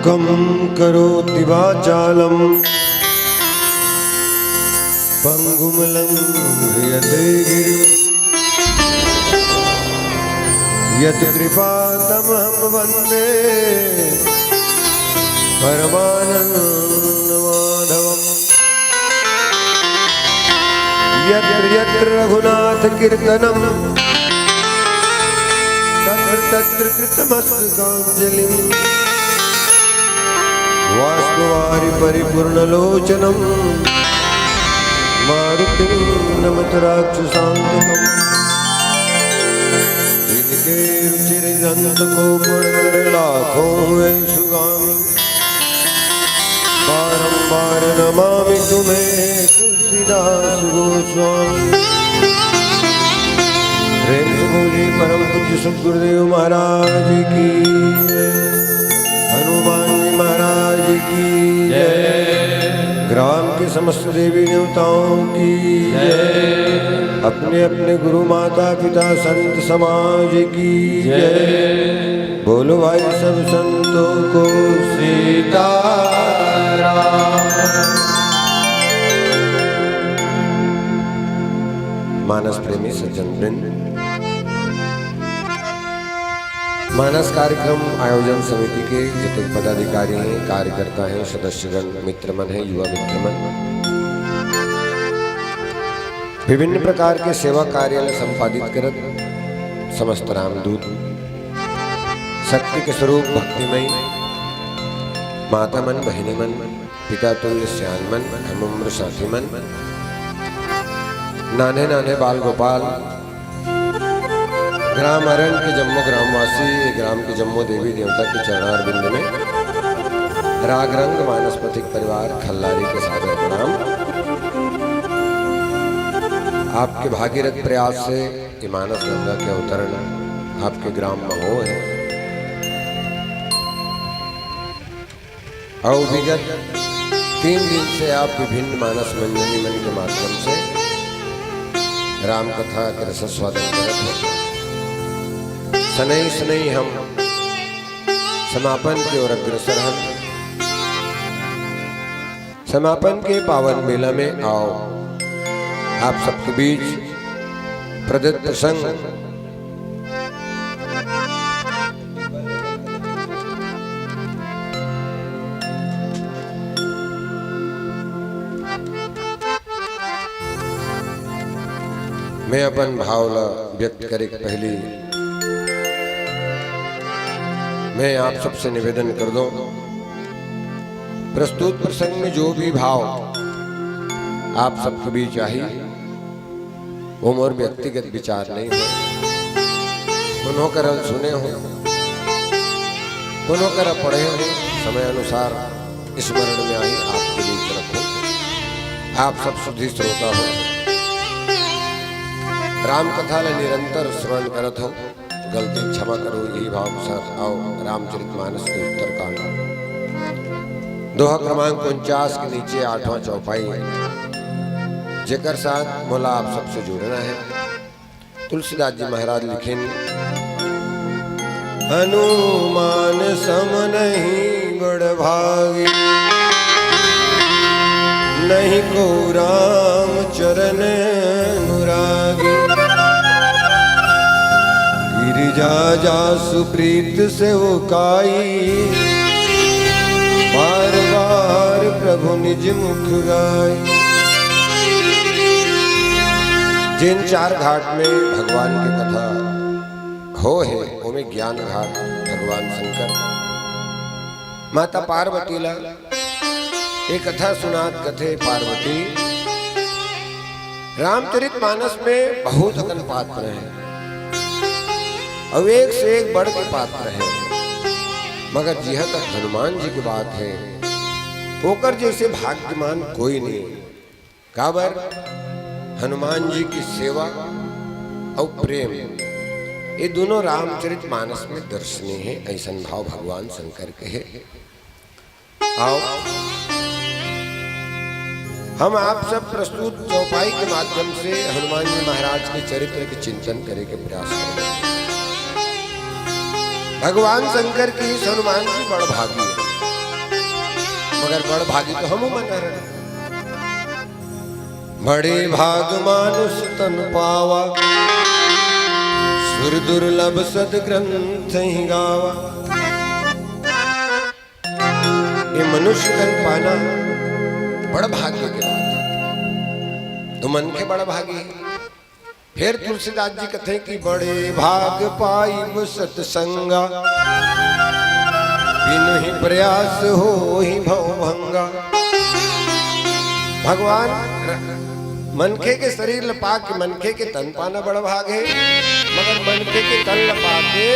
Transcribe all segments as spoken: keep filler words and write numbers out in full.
कं करोति वाचालं पंगुं लंघयते गिरिं। यत्कृपातमहं वन्दे परमानन्दमाधवम्। यत्र यत्र रघुनाथकीर्तनं तत्र तत्र कृतमस्तकाञ्जलिम्। वास्तुवारि परिपूर्णलोचनं मारुतिं नमत राक्षसान्तकम्। इनके रुचिर ग्रंथ को पढ़कर लाखों हुए सुगामी। बारंबार नमामि तुम्हें तुलसीदास गोस्वामी। प्रेम से बोलिए परम पूज्य सदगुरुदेव महाराज की जय, हनुमान जी महाराज की जय, ग्राम के समस्त देवी देवताओं की जय, अपने अपने गुरु माता पिता संत समाज की जय। बोलो भाई सब संतों को सीताराम। मानस प्रेमी सज्जन वृंद, मानस कार्यक्रम आयोजन समिति के जतेक पदाधिकारी हैं, कार्यकर्ता हैं, सदस्यगण, मित्र मन हैं, युवा मित्र मन, विभिन्न प्रकार के सेवा कार्य ल संपादित करत समस्त रामदूत, शक्ति के स्वरूप भक्तिमयी माता मन, बहिनी मन, पिता तुल्य सियान मन, हम उम्र साथी मन, नान्हे नान्हे बाल गोपाल, ग्राम अरन के जम्मो ग्रामवासी, ग्राम के जम्मो देवी देवता के चरणारविंद में राग रंग मानस पथिक परिवार खल्लारी के सादर प्रणाम। आपके भागीरथ प्रयास से ये मानस गंगा के अवतरण आपके ग्राम में हो है। अउ विगत तीन दिन से आप विभिन्न मानस मंजरी मन के माध्यम से राम कथा के रसस्वादन करत हो। सनई सनई हम समापन के ओर अग्रसर हन। समापन के पावन बेला में आओ, आप सबके बीच प्रदत्त प्रसंग मैं अपन भाव ला व्यक्त करे के पहली मैं आप सबसे निवेदन कर दूं, प्रस्तुत प्रसंग में जो भी भाव आप सबके बीच आही, वो मोर व्यक्तिगत विचार नहीं हो, कोनो करा सुने हो, कोनो करा पढ़े हो, समय अनुसार स्मरण में आही, आपके बीच रखो। आप सब सुधी श्रोता हो, राम कथा ला निरंतर श्रवण करत हो, गलती क्षमा करो, यही भाव के साथ आओ रामचरित मानस के उत्तरकांड, दोहा क्रमांक उनचास के नीचे आठवां चौपाई, जेकर साथ मोला आप सबसे जुड़ना है। तुलसीदास जी महाराज लिखिन, हनुमान सम नहीं बड़ भागी, नहीं को राम चरण अनुरागी। गिरिजा जासु प्रीत सेवकाई, बार बार प्रभु निज मुख गाई। जिन चार घाट में भगवान की कथा हो है, ओमे ज्ञान घाट भगवान शंकर माता पार्वती ला एक कथा सुनात कथे पार्वती, रामचरित मानस में बहुत अकन पात्र हैं, अउ एक से एक बढ़ के पात्र हैं, मगर जिहां तक हनुमान जी की बात है, ओकर जैसे भाग्यमान कोई नहीं। काबर? हनुमान जी की सेवा अउ प्रेम, ये दोनों रामचरित मानस में दर्शनीय है, ऐसन भाव भगवान शंकर के है। आओ, हम आप सब प्रस्तुत चौपाई के माध्यम से हनुमान जी महाराज के चरित्र के चिंतन करे के प्रयास करें। भगवान शंकर की इस हनुमान जी बड़ भागी है। मगर बड़ भागी तो हमू मन हरन। बड़े भाग मानुष तन पावा, सुर दुर्लभ सद ग्रंथ ही गावा। ये मनुष्य तन पाना बड़ भाग्य के बात हे। तो मनखे बड़ भागी हे। फेर तुलसीदास जी कथे कि बड़े भाग पाइब सतसंगा, बिनु ही प्रयास होही भवभंगा। भगवान र-, मनखे के शरीर ल पाके मनखे के तन पाना बड़ भाग हे, मगर मनखे के तन ल पाके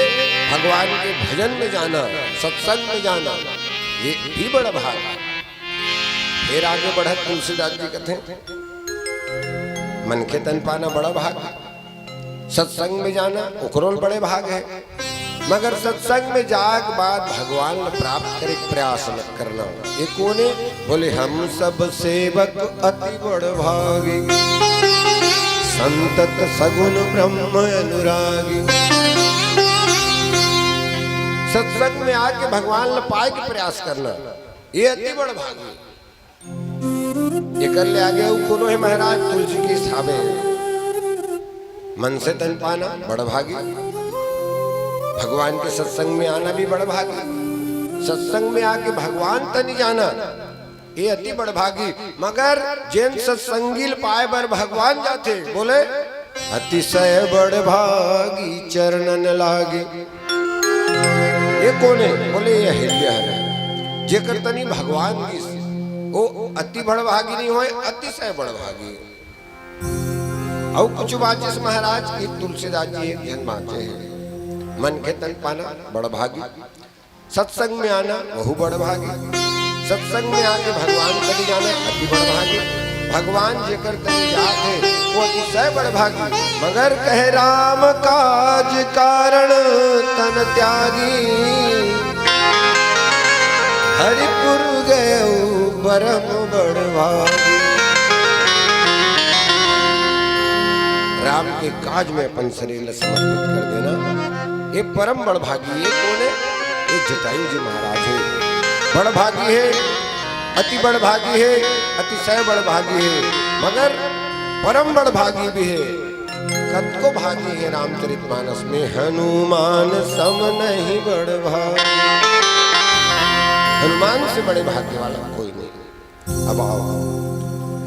भगवान के भजन में जाना, सत्संग में जाना, ये भी बड़ भाग हे। फेर आगे बढ़त तुलसीदास जी कथे, मनखे तन पाना बड़ा भाग हे, सत्संग में जाना ओकरो ले बड़े भाग हे, मगर सत्संग में जाए के बाद भगवान ल प्राप्त करे के प्रयास न करना। ये कोने? बोले, हम सब सेवक अति बड़ भागी, संतत सगुन ब्रह्म अनुरागी। सत्संग में आके भगवान ल पाए के प्रयास करना, ये अति बड़ भागी। एकर ले आगे अउ कोनो हे महाराज? तुलसी के स्थावे। मनसे तन पाना बड़ भागी, भगवान के सत्संग में आना भी बड़ भागी। सत्संग में आके भगवान तन जाना, ये अति बड़ भागी। मगर जेन सत्संगी ल पाए बर भगवान जाथे, बोले, अतिशय बड़ भागी चरणन लागे। ये कोने? बोले, ये अहिल्या हरे, जेकर तनी भगवान गिस, वो अति बड़ भागी नहीं होय, अतिशय बड़ भागी। अउ कुछ बाचिस महाराज कि तुलसीदास जी एक झन बाचे हे, मनखे तन पाना बड़ भागी, सत्संग में आना वहू बड़ भागी। सत्संग में आके भगवान तनी जाना अति बड़ भागी। भगवान जेकर तनी जात हे, वो अतिशय बड़ भागी। मगर कहे, राम काज कारण तन त्यागी, हरिपुर गए परम बड़ भागी। राम के काज में अपन शरीर ल समर्पित कर देना, ये परम बड़ भागी। ये कोने? ये जटायु जी महाराज हे, बड़ भागी हे, अति बड़ भागी हे, अतिशय बड़ भागी हे, मगर परम बड़ भागी भी हे। कतको भागी हे रामचरित मानस में, हनुमान सम नहीं बड़ भागी। हनुमान से बड़े भाग्य वाला कोई नहीं। अब आओ,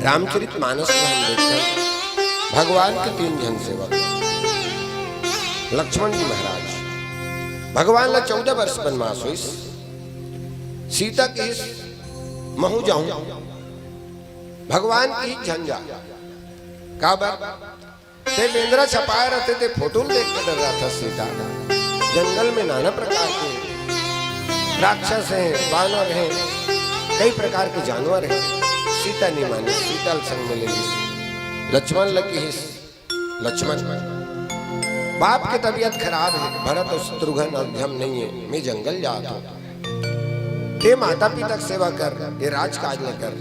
रामचरित मानस में हम देखते हैं, भगवान के तीन झन सेवक, लक्ष्मण जी महाराज, भगवान ला चौदह वर्ष बनवास होइस, सीता किहिस महू जाहूं, भगवान किहिस झन जा। काबर? ते बेंदरा छपाए रहते, ते फोटो ल देख के डर रहा था सीता। जंगल में नाना प्रकार के राक्षस हैं, बानर हैं, कई प्रकार के जानवर हैं। सीता नहीं माने, सीता ल संग में ले ली। लक्ष्मण ल किहिस, लक्ष्मण, बाप के तबीयत खराब है, भरत और शत्रुघ्न अयोध्या में नहीं है, मैं जंगल जात हूँ, ते माता पिता के सेवा कर, ये राजकाज न कर।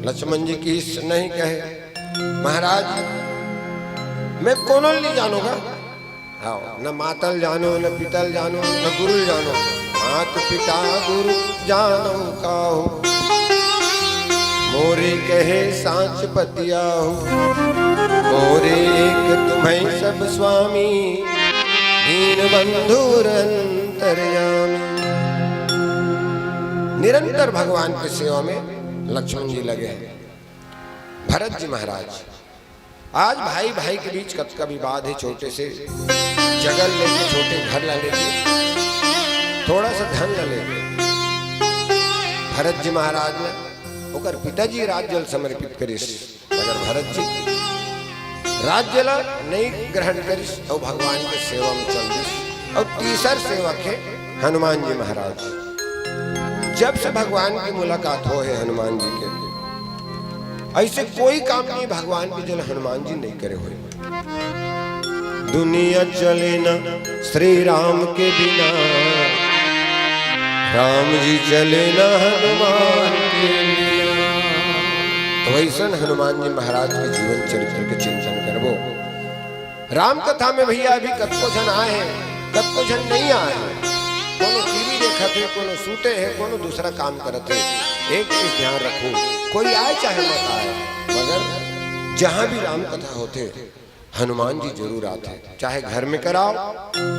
लक्ष्मण जी किहिस नहीं कहे, महाराज, मैं कोनो ल नहीं जानोगा। हाँ, न माता ल जानो, न पिता ल जानो, न गुरु ल जानो। मात पिता गुरु जानो काहू, मोरे कहे सांच पतियाहू। मोरे एक तुम्हें सब स्वामी, दीन बंधु अंतर्यामी। निरंतर भगवान के सेवा में लक्ष्मण जी लगे हैं। भरत जी महाराज, आज भाई भाई के बीच कतका विवाद है, छोटे से जगह लेके, छोटे घर ला लेके, थोड़ा सा धन ला लेके। भरत जी महाराज ने ओकर पिताजी राज्य ल समर्पित करिस, मगर भरत जी राज्य ला नहीं ग्रहण करिस अउ भगवान के सेवा में चल दिस। अउ तीसर सेवक है हनुमान जी महाराज। जब से भगवान की मुलाकात हो है हनुमान जी के, ऐसे कोई काम नहीं भगवान के जल हनुमान जी नहीं करे हुए। दुनिया चले ना श्री राम के बिना, राम जी चले ना हनुमान के बिना। तो ऐसन हनुमान जी महाराज के जीवन चरित्र के चिंतन करबो। राम कथा में भैया अभी कतको झन आए हैं, कतको झन नहीं आए हैं। कोनो टीवी देखत है, कोनो सूते है, कोनो दूसरा काम करत है। एक चीज ध्यान रखो, कोई आए चाहे मत आए, मगर जहां भी राम कथा होथे, हनुमान जी जरूर आथे। चाहे घर में कराओ,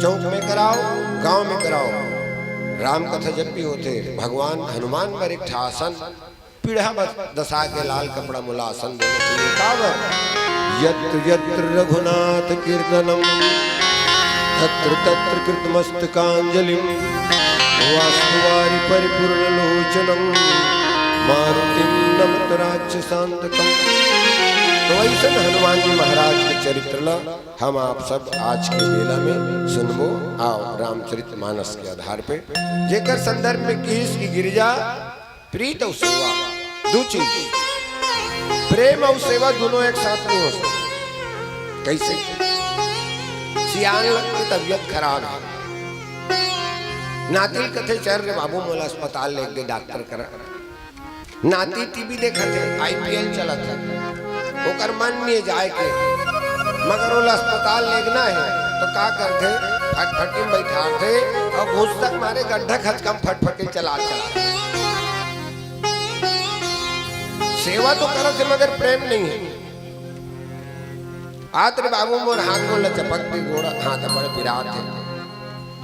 चौक में कराओ, गांव में कराओ, राम कथा जब भी होथे, भगवान हनुमान बर एक ठा आसन, पीढ़ा बस दसा के लाल कपड़ा मुला आसन देना चाहिए। काबर? यत्र यत्र रघुनाथ कीर्तनम तत्र तत्र कृतमस्तकांजलिम वास्तुवारि परिपूर्ण लोचनम मारुतिम नमत राक्षसांतकम। तो ऐसन हनुमान जी महाराज के चरित्र ला हम आप सब आज के बेला में सुनबो। आओ, रामचरित मानस के आधार पे, जेकर संदर्भ में किहिस कि गिरिजा, प्रीत अउ सेवा, दू चीज, प्रेम अउ सेवा दोनों एक साथ नहीं हो सकते। कैसे? सियान लग के तबीयत खराब है, नाती ल कथे, "चल रे बाबू, मोला अस्पताल लेग दे डॉक्टर करा।" नाती टीवी देखत हे, आईपीएल चलत हे, ओकर मन नहीं जाए के, मगर ओला अस्पताल लेगना हे, तो का करथे? फटफटी में बैठाथे अउ गुस्सा के मारे गड्ढा खचका म फटफटी चला चला। सेवा तो करत हे, मगर प्रेम नहीं है। आत रे बाबू, मोर हाथ गोड़ ल चपक दे, गोड़ हाथ बड़ पिरात हे।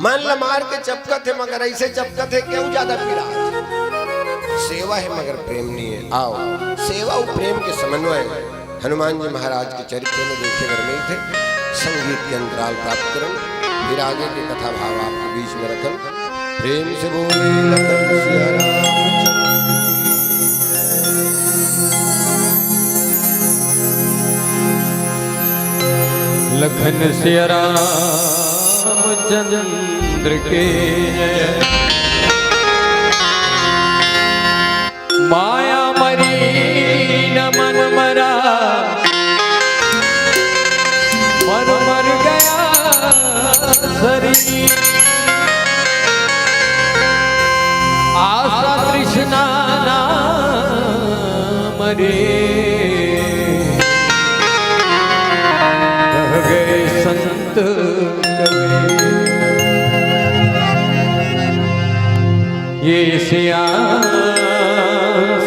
मन ल मार के चपकत हे, मगर ऐसे चपकत हे कि अउ ज्यादा पिरात हे। सेवा हे, मगर प्रेम नहीं है। आओ, सेवा अउ प्रेम के समन्वय हनुमान जी महाराज के चरित्र में देखे बर मिलथे। संगीत के अंतराल प्राप्त करन, फिर आगे के कथा भाव आपके बीच में रखन। प्रेम से बोले लखन सिया रामचंद्र की। लखन सिया रामचंद्र के जय। माया मरी न मन मरा, मर मर गया शरीर। आशा तृष्णा ना मरे, रह गए संत कबीर। ये सिया,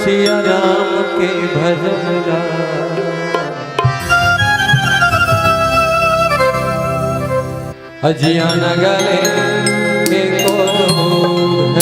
सिया राम के भजन ला। अजिया न गले एको लोग है।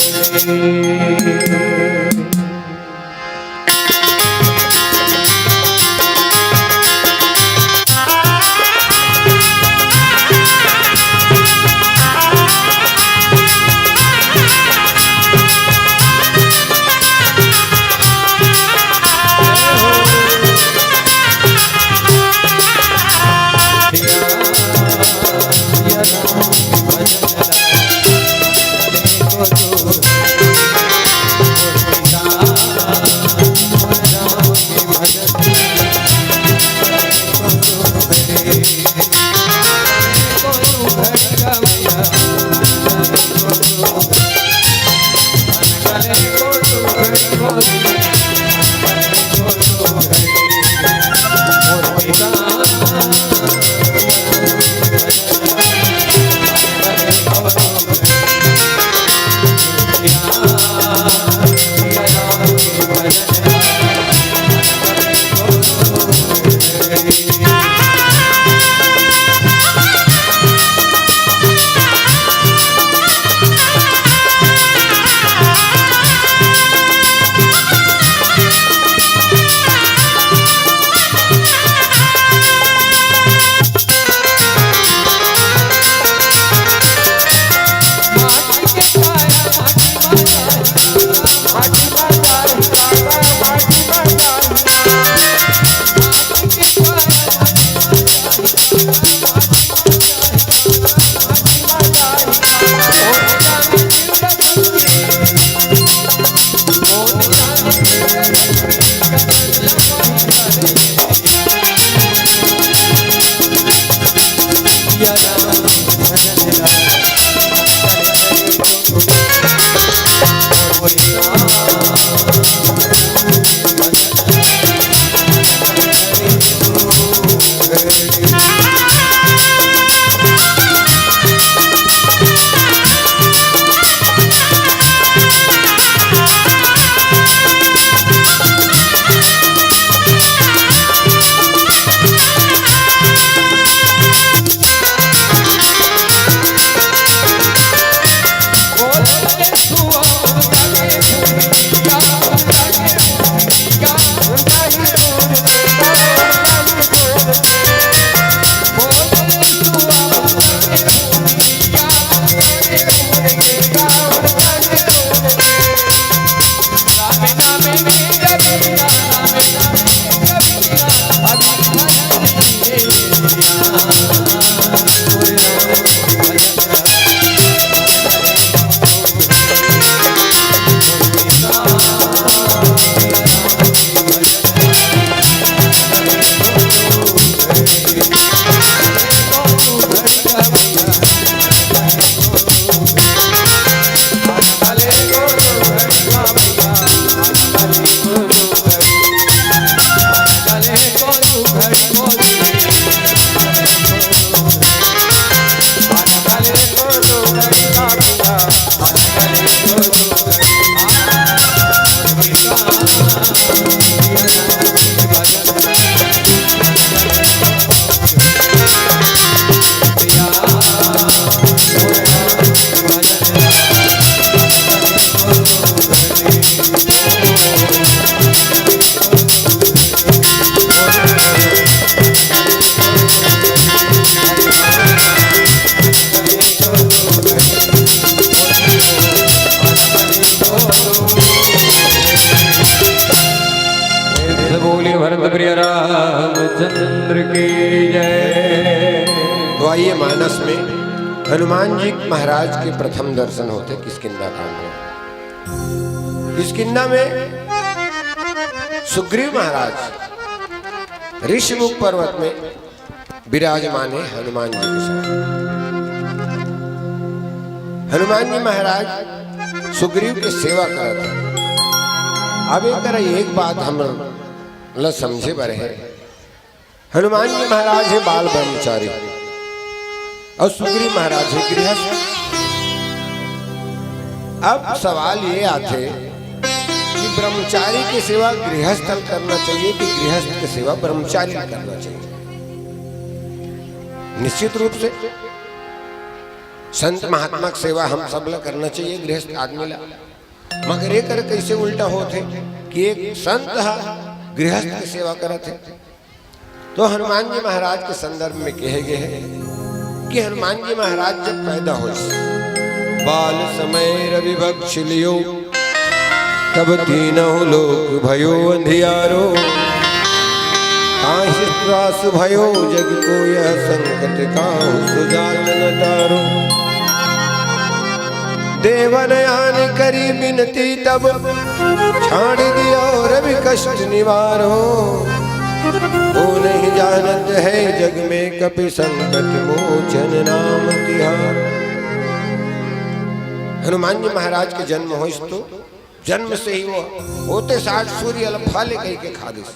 आइए, मानस में हनुमान जी महाराज के प्रथम दर्शन होथे किष्किंधा कांड में। किष्किंधा में सुग्रीव महाराज ऋषिमुख पर्वत में विराजमान हे हनुमान जी के साथ। हनुमान जी महाराज सुग्रीव के सेवा करत हे। अब एकर एक बात हम ल समझे बर हे, हनुमान जी महाराज हे बाल ब्रह्मचारी अउ सुग्रीव महाराज हे गृहस्थ। अब सवाल ये आथे कि ब्रह्मचारी के सेवा गृहस्थ ल करना चाहिए कि गृहस्थ के सेवा ब्रह्मचारी ल करना चाहिए? निश्चित रूप से संत महात्मा के सेवा हम सब ल करना चाहिए, गृहस्थ आदमी ल। मगर एकर कइसे उल्टा होथे कि एक संत ह गृहस्थ के सेवा करत हे? तो हनुमान जी महाराज के संदर्भ में कहे गए हैं कि हनुमान जी महाराज जब पैदा होइस, बाल समय रवि बक्ष लियो, तब तीनों लोक भयो अंधियारो। ताहि त्रास भयो जग को यह, संकट काहू सुजात न टारो। देवन आन करी बिनती तब, छाड़ दियो रवि कष्ट निवारो। को नहीं जानत है जग में, कपि संकट मोचन नाम तिहारो। हनुमान जी महाराज के जन्म होइस तो जन्म से ही वो होते साठ सूर्य ल फल कहि के खा दिस।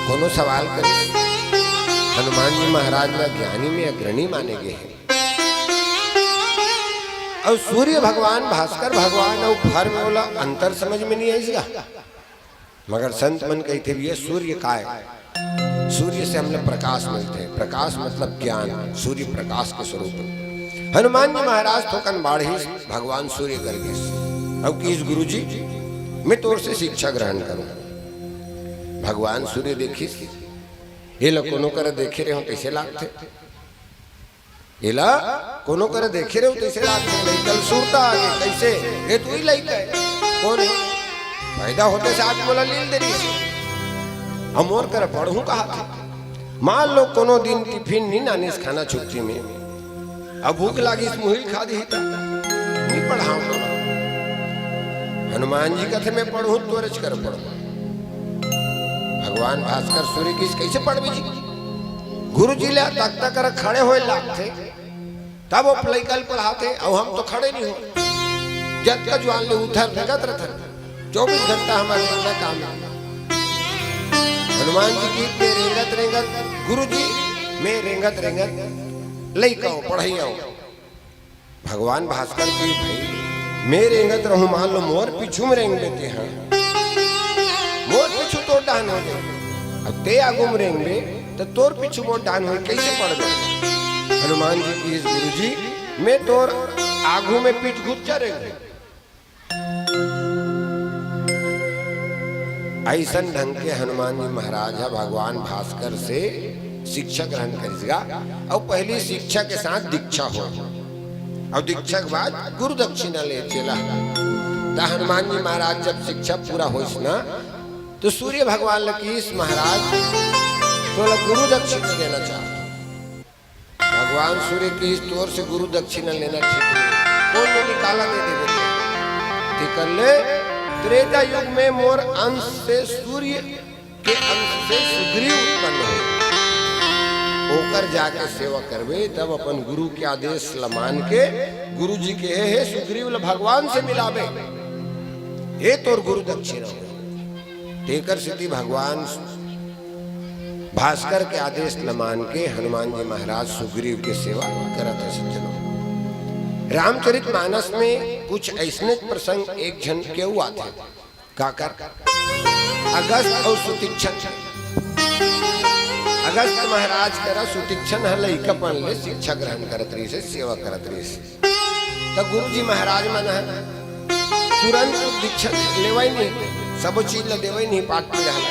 कोनो सवाल करे, हनुमान जी महाराज ला ज्ञानी में अग्रणी माने गए हैं। अउ सूर्य भगवान, भास्कर भगवान अउ फर में ओला अंतर समझ में नहीं आइस गा। मगर संत मन कहिथे, "भैया, सूर्य काय? सूर्य से हमला प्रकाश मिलथे।" प्रकाश मतलब ज्ञान, सूर्य प्रकाश के स्वरूप। हनुमान जी महाराज थोकन बाढ़िस, भगवान सूर्य कर गिस। अब किहिस, "गुरुजी, मैं तोर से शिक्षा ग्रहण करूं।" भगवान सूर्य देखिस, "एला कोनो करा देखे रहे हो, तइसे लागथे।" एला कोनो करा देखे रहे हो, तइसे लागथे, लइका ल सुरता आगे, कइसे? ए, तू ही लइका है। कोन है? पैदा होते से आज मोला लील दे रही है। हम मोर करा पढ़हूं कहा था। मान लो कोनो दिन टिफिन नहीं नानिस खाना छुट्टी में, अब भूख लागिस मुहिल खा दी था, नहीं पढ़ाऊं तो। हनुमान जी कथे, "मैं पढ़हूं, तोरेच करा पढ़हूं।" भगवान भास्कर सूर्य किहिस, "कइसे पढ़बे जी?" गुरुजी ले तख्ता करा खड़े होए लागथे, तब वो लइका ल पढ़ाथे, अउ हम तो खड़े नहीं हो। जतका जुआन ले उठर रेंगत रथन, चौबीस घंटा हमारे इतना काम है। हनुमान जी किहिस, "मैं रेंगत रेंगत, गुरुजी, मैं रेंगत रेंगत लइका हो, पढ़इया हो।" भगवान भास्कर किहिस, "भाई, मैं रेंगत रहूं, मान लो मोर पीछू में रेंग लेते हैं।" मोर पीछू तोर डाहन हो जाए। अब ते आगू में रेंगबे, त तोर पीछू मोर डाहन होई, कइसे पढ़बे? हनुमान जी किहिस, "गुरुजी, मैं तोर आगू में पीठ घुच्चा रेंगबे।" अइसन ढंग के हनुमान जी महाराज ह भगवान भास्कर से शिक्षा ग्रहण करिस गा। अउ पहली शिक्षा के साथ दीक्षा हो, अउ दीक्षा के बाद गुरु दक्षिणा ले चेला। त हनुमान जी महाराज जब शिक्षा पूरा होइस ना, तो सूर्य भगवान ल किहिस, "महाराज, तोला गुरु दक्षिणा देना चाहत हूं।" भगवान सूर्य किहिस, "तोर से गुरु दक्षिणा लेना ठीक नहीं, कोन नोनी काला दे देबे।" तेकर ले त्रेता युग में मोर अंश से सूर्य के अंश से सुग्रीव उत्पन्न होय, ओकर जाके सेवा करबे, तब अपन गुरु के आदेश ल मान के गुरु जी के, "हे, हे सुग्रीव ल भगवान से मिलाबे, ये तोर गुरु दक्षिणा हो।" तेकर सेती भगवान भास्कर के आदेश ल मान के हनुमान जी महाराज सुग्रीव के सेवा करत हे। सज्जनों, रामचरित मानस में कुछ अइसने प्रसंग एक झन के हुआ था। काकर? अगस्त अउ सुतीक्षण। अगस्त महाराज करा सुतीक्षण ह लइकापन ले शिक्षा ग्रहण करत रहिस हे, सेवा करत रहिस हे। त गुरु जी महाराज मन ह तुरंत दीक्षा लेवय नहीं, सबो चीज ल देवय नहीं, पाठ पीड़ा ल।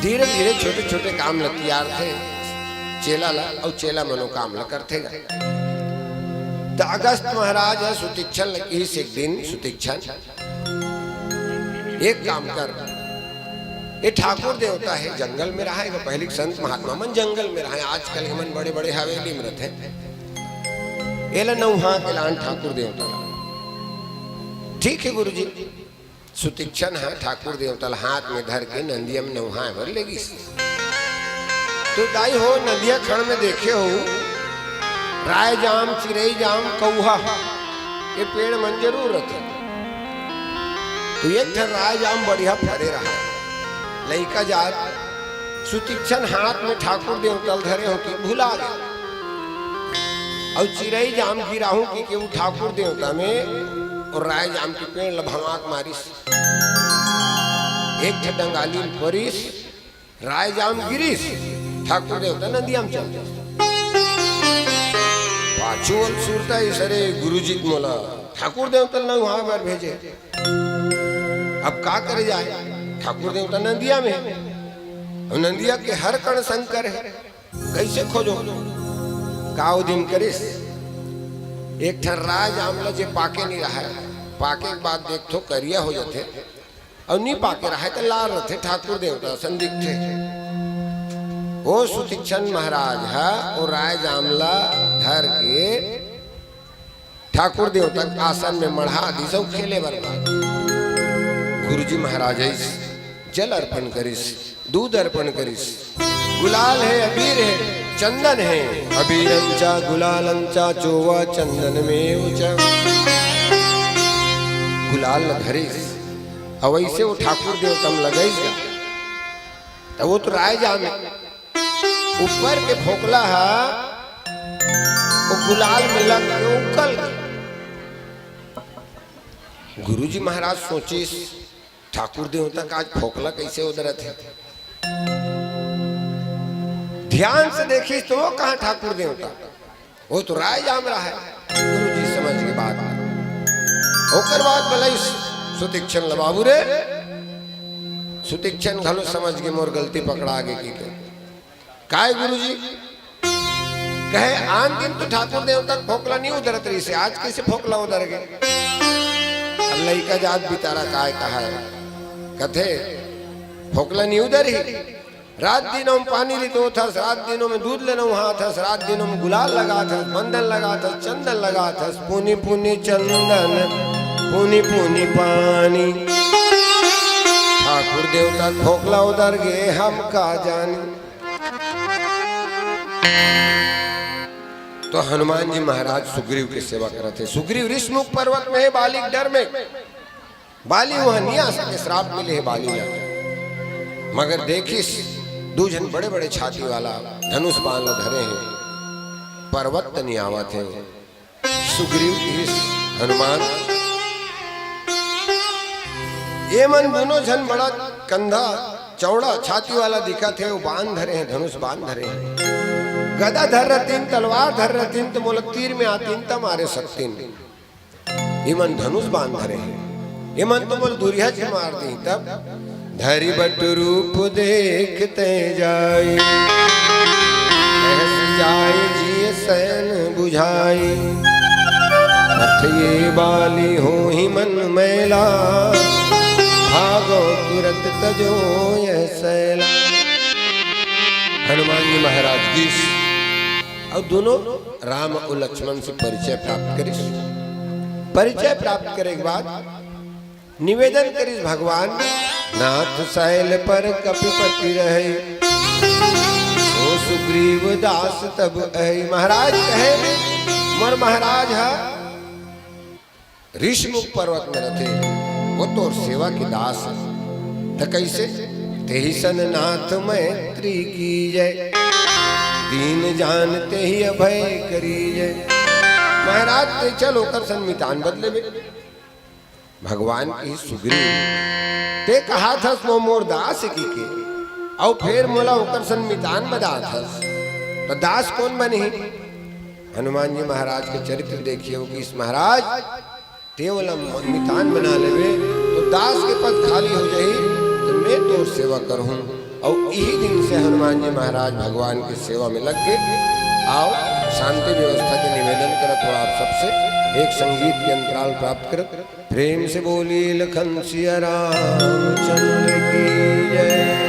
धीरे-धीरे छोटे-छोटे काम ल तियारथे चेला ल, अउ चेला मन ओ काम ल करथे गा। त अगस्त महाराज ह सुतीक्षण ल किहिस एक दिन, "सुतीक्षण, एक काम कर, ये ठाकुर देवता हे, जंगल में रहा हे। पहली संत महात्मा मन जंगल में रहा हे, आजकल के मन बड़े बड़े हवेली में रहते। एला नौहा के लान ठाकुर देवता। ठीक हे गुरुजी। सुतीक्षण ह ठाकुर देवता ल हाथ में धर के नंदिया में नौहाए बर ले गिस। तो दाई हो, नदिया खंड में देखे हो, राय जाम, चिरई जाम, कौहा, ये पेड़ मन जरूर रथे। तो एक ठन राय जाम बढ़िया फरे रहा। लइका जात सुतीक्षण हाथ में ठाकुर देवता ल धरे हो कि भुला गे। अउ चिरई जाम गिराहूं कि, कि वो ठाकुर देवता में और राय जाम के पेड़ ल भमाक मारिस। एक ठे डंगाली म परिस, राय जाम गिरिस, ठाकुर देवता नदिया म चल दिस। पाछू ओल सुरता इस, "अरे गुरुजी त मोला ठाकुर देवता ल नौहाए बर भेजे, अब का करे जाए?" ठाकुर देवता नदिया में, अब नदिया के हर कण शंकर हे, कइसे खोजो? का ओ दिन करिस, एक ठन राय जाम ल जे पाके नइ रहा हे, पाके के बाद देखथो करिया हो जाथे, अउ नी पाके रहा हे त लाल रथे, ठाकुर देवता असन दिखथे। ओ सुतीक्षण महाराज ह ओ राय जाम ल धर के ठाकुर देवता के आसन में मढ़ा दिस अउ खेले बर बा। गुरुजी महाराज आइस, जल अर्पण करिस, दूध अर्पण करिस, गुलाल हे, अबीर हे, चंदन हे। अबीरंचा गुलालंचा चोवा चंदन में उचा। गुलाल ल धरिस, अउ वइसे वो ठाकुर देवता म लगाइस गा। त वो तो राय जाम हे, ऊपर के फोकला ह वो गुलाल में लग के उकल गे। गुरुजी महाराज सोचिस, "ठाकुर देवता का आज फोकला कइसे उदरत हे?" ध्यान से देखिस तो वो कहाँ ठाकुर देवता, वो तो राय जाम रहा हे। गुरुजी समझ गे बात। ओकर बाद बलाइस सुतीक्षण ल, "बाबू रे।" सुतीक्षण घलो समझ गे, "मोर गलती पकड़ा गे" कहिके। "काय गुरुजी?" कहे, "आन दिन तो ठाकुर देवता के फोकला नी उदरत रहिस हे, आज कइसे फोकला उदर गे?" अब लइका जात बितारा काय कहा हे, कथे, "फोकला नी उदरही, रात दिन ओम पानी रितोथस, रात दिन ओम दूध ल नौहाथस, रात दिन ओम गुलाल लगाथस, बंदन लगाथस, चंदन लगाथस, पुनि पुनि चंदन, पुनि पुनि पानी। ठाकुर देवता के फोकला उदर गे, हम का जानी।" तो हनुमान जी महाराज सुग्रीव के सेवा करत हे। सुग्रीव ऋषमुख पर्वत में हे, बाली के डर में। बाली उहाँ नी आ सके, श्राप मिले हे बाली ला। मगर देखिस, दू झन बड़े-बड़े छाती वाला धनुष बाण ल धरे हे, पर्वत त नी आवत हे। सुग्रीव कहिस, "हनुमान, ये मन दूनों झन बड़ा कंधा चौड़ा छाती वाला दिखत हे, वो बाण धरे हे, धनुष बाण धरे हे। गदा धर रहतिन, तलवार धर रहतिन, त मोला तीर में आतिन, त मारे सकतिन। इमन धनुष बाण धरे हे, इमन तो मोला दुरिहा झन मार दिही।" तब धरि बटु रूप देखते जाय, सहस जाय जिय सैन बुझाय। पथ ये बाली होहि मन मैला, भागो तुरत तजो यह सैला। हनुमान जी महाराज गिस अउ दूनों राम अउ लक्ष्मण से परिचय प्राप्त करिस। परिचय प्राप्त करे के बाद निवेदन करिस भगवान, "नाथ सैल पर कपिपति रहै, सो सुग्रीव दास तब अहै।" महाराज कहे, "मोर महाराज ह ऋषमुख पर्वत में रथे, वो तोर सेवा के दास हे।" त कइसे? "तेहि सन नाथ मैत्री कीजै, दीन जान तेहि अभय करीजै।" महाराज, ते चल ओकर सन मितान बद लेबे। भगवान कहिस, "सुग्रीव, ते कहाथस वो मोर दास कहिके, अउ फेर मोला ओकर सन मितान बदाथस, त दास कोन बनही?" हनुमान जी महाराज के चरित्र देखिए, वो कहिस, "महाराज, ते ओला म-, मितान बना लेबे, तो दास के पद खाली हो जाही, तो मैं तोर सेवा करहूँ।" अउ इही दिन से हनुमान जी महाराज भगवान के सेवा में लग के। आओ, शांति व्यवस्था के निवेदन करत हो आप सबसे, एक संगीत के अंतराल प्राप्त करत, प्रेम से बोलिए लखन सिया रामचंद्र की जय।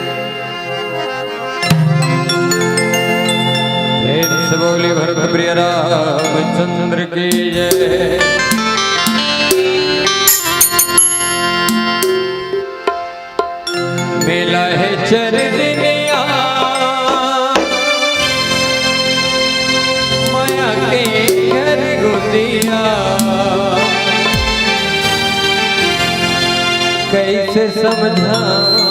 बोली भरत प्रिय रामचंद्र की जय। मिला है चरनिया माया के घर गुदिया, कैसे समझाऊं?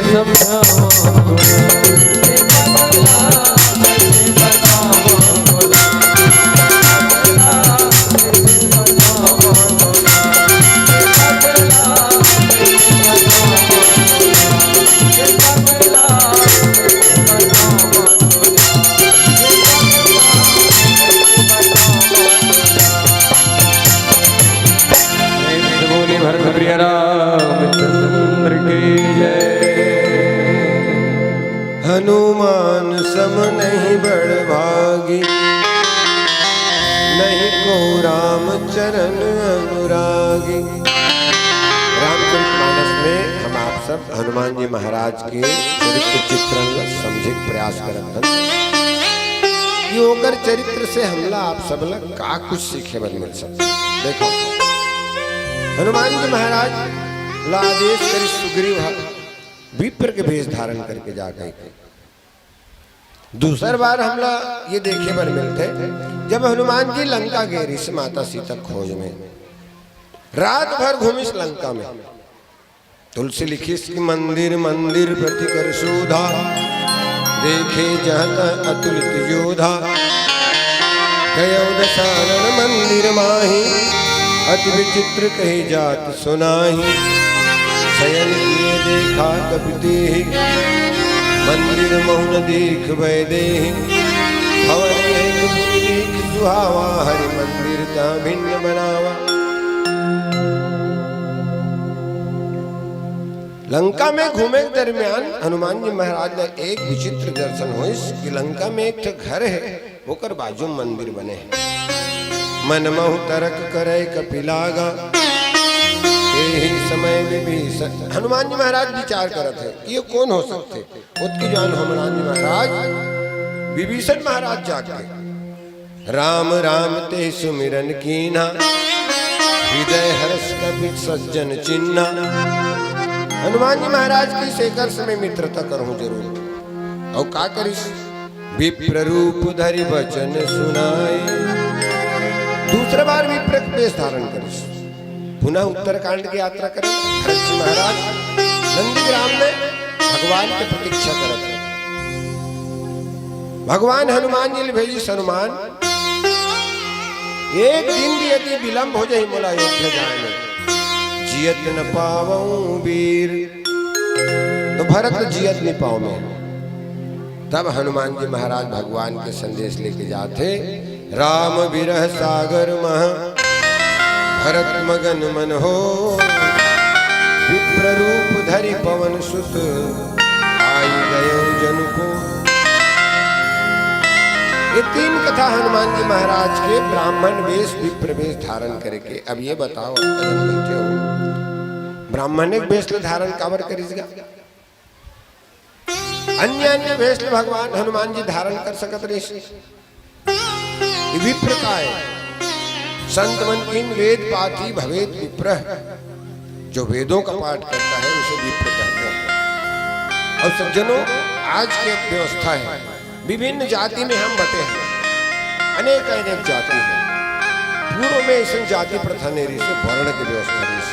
समझावा तोला, ए पगला, कैसे बतावा तोला, ए पगला, कैसे बतावा तोला, ए पगला, कैसे बतावा तोला, ए पगला, कैसे बतावा तोला। प्रेम से बोलिए भरत प्रिय रामचंद्र की जय। हनुमान सम नहीं बड़ भागी, नहीं को राम चरण अनुरागी। रामचरित मानस में हम आप सब हनुमान जी महाराज के चरित्र चित्रण ला समझे के प्रयास करत हन कि ओकर चरित्र से हमला, आप सब ला का कुछ सीखे बर मिल सकथे। देखो, हनुमान जी महाराज ला आदेश करिस सुग्रीव ह विप्र के भेष धारण करके जा कहिके। दूसर बार हमला ये देखे बर मिलथे, जब हनुमान जी लंका गे रिहिस माता सीता खोज में, रात भर घूमिस लंका में। तुलसी लिखिस कि मंदिर मंदिर प्रति कर शोधा, देखे जहाँ तहाँ अतुलित योधा। गयो दसानन मंदिर माही, अति विचित्र कही जात सुनाही। शयन किए देखा कपि तेहि, मंदिर महु न देख भय देहि। भवन एक पुनि दीख सुहावा, हरि मंदिर तहाँ भिन्न बनावा। लंका में घूमे के दरमियान हनुमान जी महाराज ला एक विचित्र दर्शन होइस कि लंका में एक ठो घर हे, ओकर बाजू म मंदिर बने हे। मन महु तरक करे कपि लागा, एही समय विभीषण। हनुमान जी महाराज विचार करत हे कि ये कोन हो सकथे। ओतकी जान हनुमान जी महाराज विभीषण महाराज जाके राम राम तेहि सुमिरन कीन्हा, हृदय हर्ष कपि सज्जन चिन्हा। हनुमान जी महाराज कहिस एकर से मैं मित्रता करहूं जरूर। अउ का करिस? विप्र रूप धरि बचन सुनाए। दूसरे बार विप्र के वेश धारण करिस। पुनः उत्तरकांड की यात्रा करें। भरत जी महाराज नंदीग्राम में भगवान के प्रतीक्षा करत हे। भगवान हनुमान जी ले भेजिस, हनुमान, एक दिन भी यदि विलंब हो जाही मोला अयोध्या जाए में, जियत न पावऊं वीर। तो भरत जियत नहीं पाओ मैं। तब हनुमान जी महाराज भगवान के संदेश लेके जाथे, राम विरह सागर मह भरत मगन मन हो, विप्र रूप धरि पवन सुत आई गयो जनु को। ये तीन कथा हनुमान जी महाराज के ब्राह्मण वेश विप्र वेश धारण करके। अब ये बताओ, आप कदम बैठे हो, ब्राह्मण एक वेश ले धारण काबर करिस गा? अन्य अन्य वेश ल भगवान हनुमान जी धारण कर सकत रहिस। ये विप्र का है। संत मन किन वेद पाठी भवेत विप्र, जो वेदों का पाठ करता है उसे विप्र कहते हैं। और सज्जनों, आज की एक व्यवस्था है, विभिन्न जाति में हम बटे हैं, अनेक अनेक जाति हैं। पूर्व में ऐसे जाति प्रथा नहीं रहिस, वर्ण की व्यवस्था रहिस।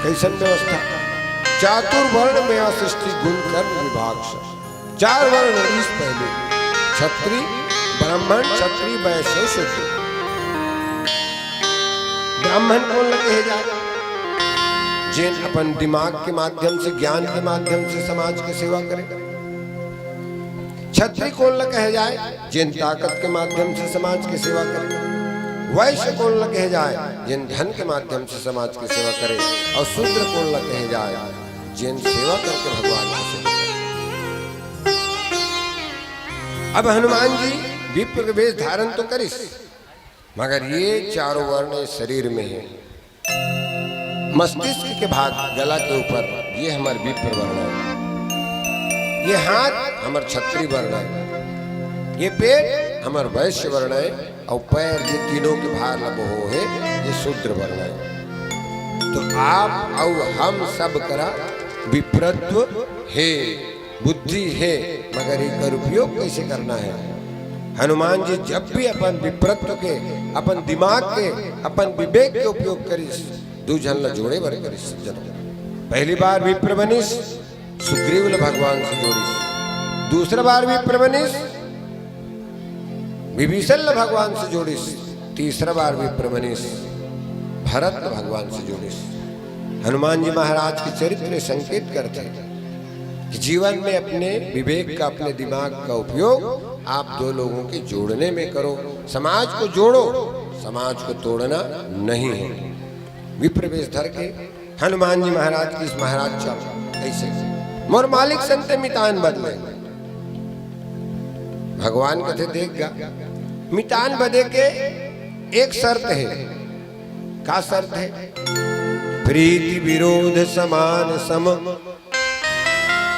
कैसन व्यवस्था? चातुर्वर्ण में सृष्टि गुण कर्म विभाग से। चार वर्ण रहिस पहले, छत्री, ब्राह्मण, क्षत्री, वैश्य, शूद्र। ब्राह्मण कोन ल कहे जाए? जेन अपन दिमाग के माध्यम से, ज्ञान के माध्यम से समाज के सेवा करे। छत्री कोन ल कहे जाए? जेन ताकत के माध्यम से समाज के सेवा करे। वैश्य कोन ल कहे जाए? जेन धन के माध्यम से समाज के सेवा करे। और शूद्र कोन ल कहे जाए? जेन सेवा करके भगवान के सेवा करे। अब हनुमान जी विप्र के वेश धारण तो करिस, मगर ये चारों वर्ण इस शरीर में है। मस्तिष्क के भाग, गला के ऊपर, ये हमर विप्र वर्ण है। ये हाथ हमर छत्री वर्ण है। ये पेट हमर वैश्य वर्ण है। और पैर, ये तीनों के भार ल बोहे हे, ये शूद्र वर्ण है। तो आप और हम सब करा विप्रत्व हे, बुद्धि हे, मगर एकर उपयोग कैसे करना है? हनुमान जी जब भी अपन विप्रत्व के, अपन दिमाग के, अपन विवेक के उपयोग करिस, दू झन ला जोड़े बर करिस। सज्जनों, पहली बार विप्र बनिस, सुग्रीव ल भगवान से जोड़िस, दूसरा बार विप्र बनिस, विभीषण ल भगवान से जोड़िस, तीसरा बार विप्र बनिस, भरत ल भगवान से जोड़िस। हनुमान जी महाराज के चरित्र संकेत करथे कि जीवन में अपने विवेक का, अपने दिमाग का उपयोग आप दो लोगों के जोड़ने में करो। समाज को जोड़ो, समाज को तोड़ना नहीं है। विप्र वेश धर के हनुमान जी महाराज की इस महाराज चल, ऐसे मोर मालिक संते मितान बदले। भगवान कथे, देख गा, मितान बदे के एक शर्त है। का शर्त है? प्रीति विरोध समान सम,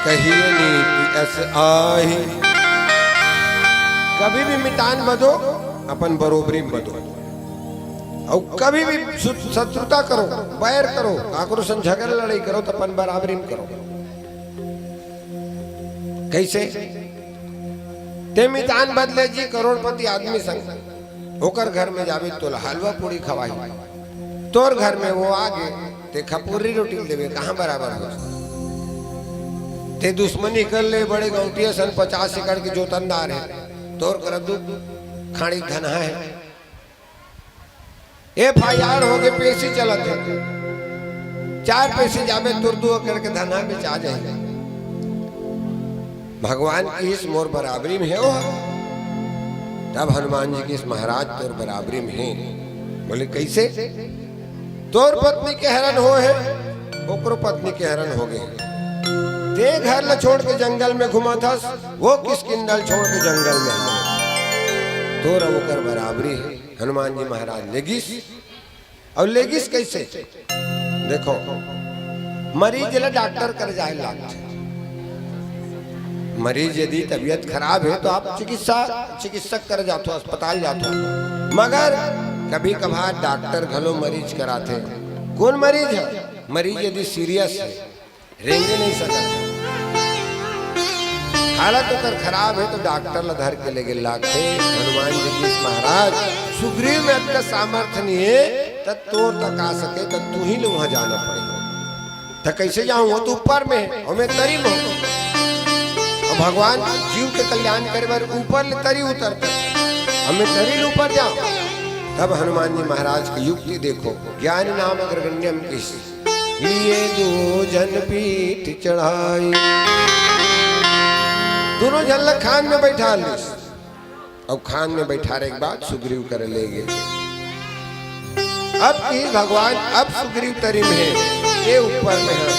कहिए नीति अस आही। कभी भी मितान बदो, अपन बरोबरी में बदो। अउ कभी भी सु-, शत्रुता करो, बैर करो, काकरो संग झगड़ा लड़ाई करो, त अपन बराबरी में करो। कैसे? ते मितान बदले जी करोड़पति आदमी संग, ओकर घर में जाबे तोला हलवा पूड़ी खवाही, तोर घर में वो आगे ते खपुरी रोटी देबे, कहाँ बराबर हो? ते दुश्मनी कर ले बड़े गौंटिया सन, पचास एकड़ के जोतनदार है, तोर कर दू खाड़ी धनहा है। एफ आई आर हो गए, पेशी चलत है, चार पेशी जाबे तोर दू एकड़ के धनहा बेचा जाए। भगवान की इस मोर बराबरी में है वो। तब हनुमान जी की इस महाराज तोर बराबरी में है। बोले, कैसे? तोर पत्नी के हरण हो है, ओकरो पत्नी के हरण हो गए। ते घर ल छोड़ के जंगल में घुमा थस, वो किष्किंधा ल छोड़ के जंगल में आ गए। तोर अउ ओकर बराबरी है। हनुमान जी महाराज लेगिस। अउ लेगिस कैसे? देखो, मरीज ला डॉक्टर कर जाए लागथे। मरीज यदि तबीयत खराब है तो आप चिकित्सा, चिकित्सक कर जाथो, अस्पताल जाथो। मगर कभी कभार डॉक्टर घलो मरीज कराथे। कौन मरीज है? मरीज यदि सीरियस है, रेंगे नहीं सकत, हालत ओकर खराब है तो डॉक्टर ला धर के लेगे लागथे। हनुमान जी की इस महाराज, सुग्रीव में अतना सामर्थ्य नहीं है, त तोर तक आ सके, त तू ही ले वहां जाना पड़ेगा। त कैसे जाऊं? वो तो ऊपर में है, अउ मैं तरी में हूं। अउ भगवान जीव के कल्याण करे बर ऊपर ले तरी उतरते, अउ मैं तरी ले ऊपर जाऊं। तब हनुमान जी महाराज की युक्ति देखो, ज्ञान नाम अग्रगण्यम किस लिए दो जन पीठ चढ़ाई। दोनों झन ला खान में बैठा लिस। अब खान में बैठारे के बाद सुग्रीव कर ले गे। अब की भगवान, अब सुग्रीव तरी में है, ये ऊपर में है,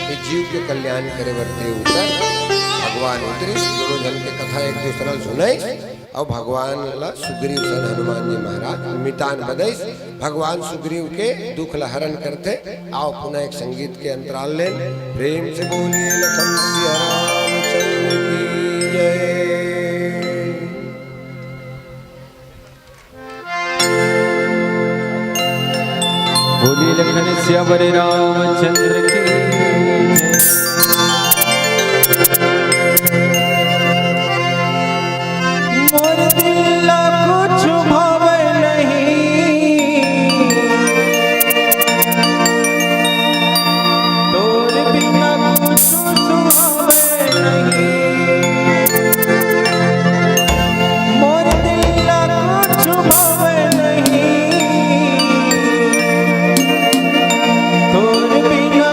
ये जीव के कल्याण करे बर ते उतर। भगवान उतरिस, दोनों झन के कथा एक दूसरा ल सुनाइस। अउ भगवान ला सुग्रीव सन हनुमान जी महाराज मितान बदइस। भगवान सुग्रीव के दुख ला हरण करथे। आओ पुनः एक संगीत के अंतराल लेन। प्रेम से बोलिए लखन सिया रामचंद्र की जय। बोलिए लखन सियावर रामचंद्र की जय। मोर दिल ला कुछ भावे नहीं, तोर बिना कुछ सुहावे नहीं। मोर दिल ला कुछ भावे नहीं, तोर बिना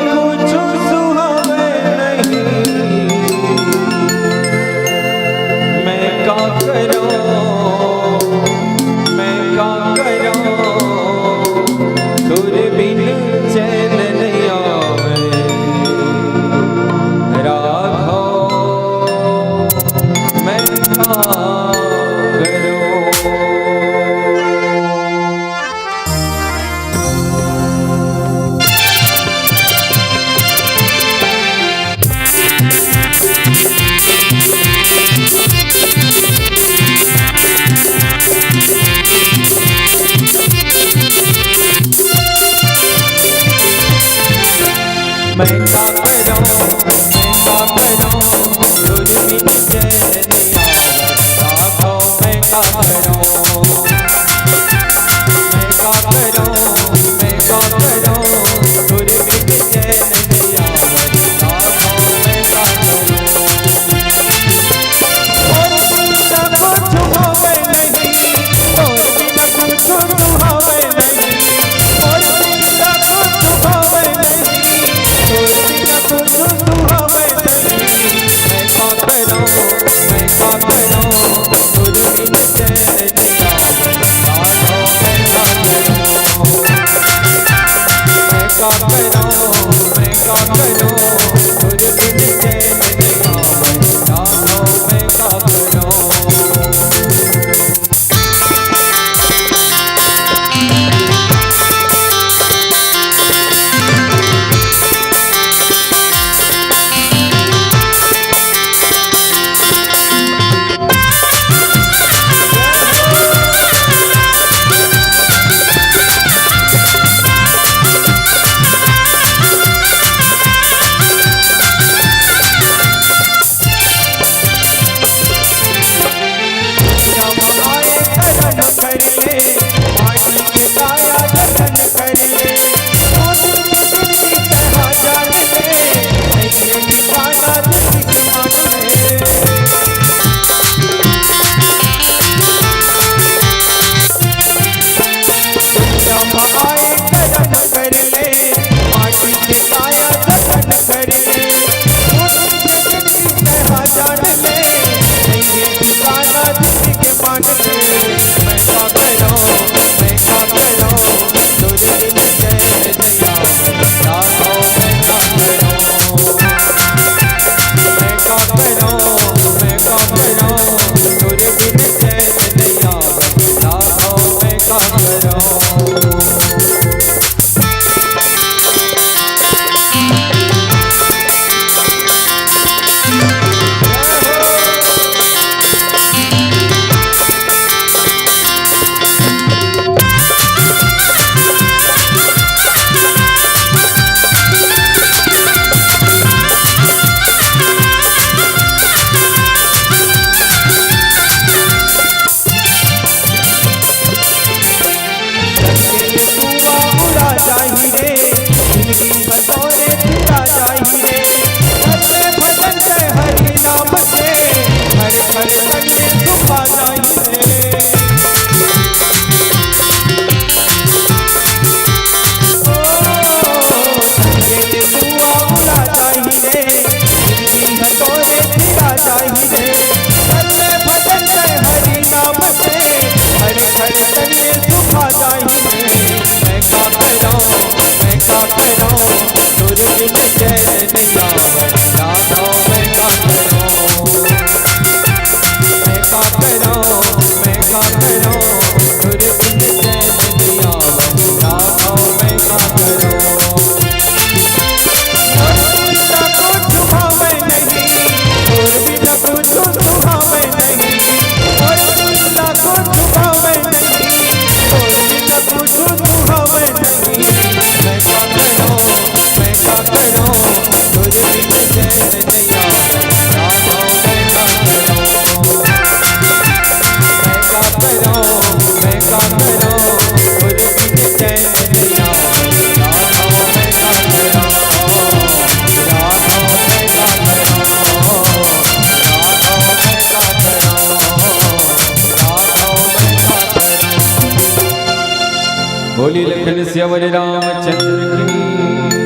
बोली लखन सियावर रामचंद्र की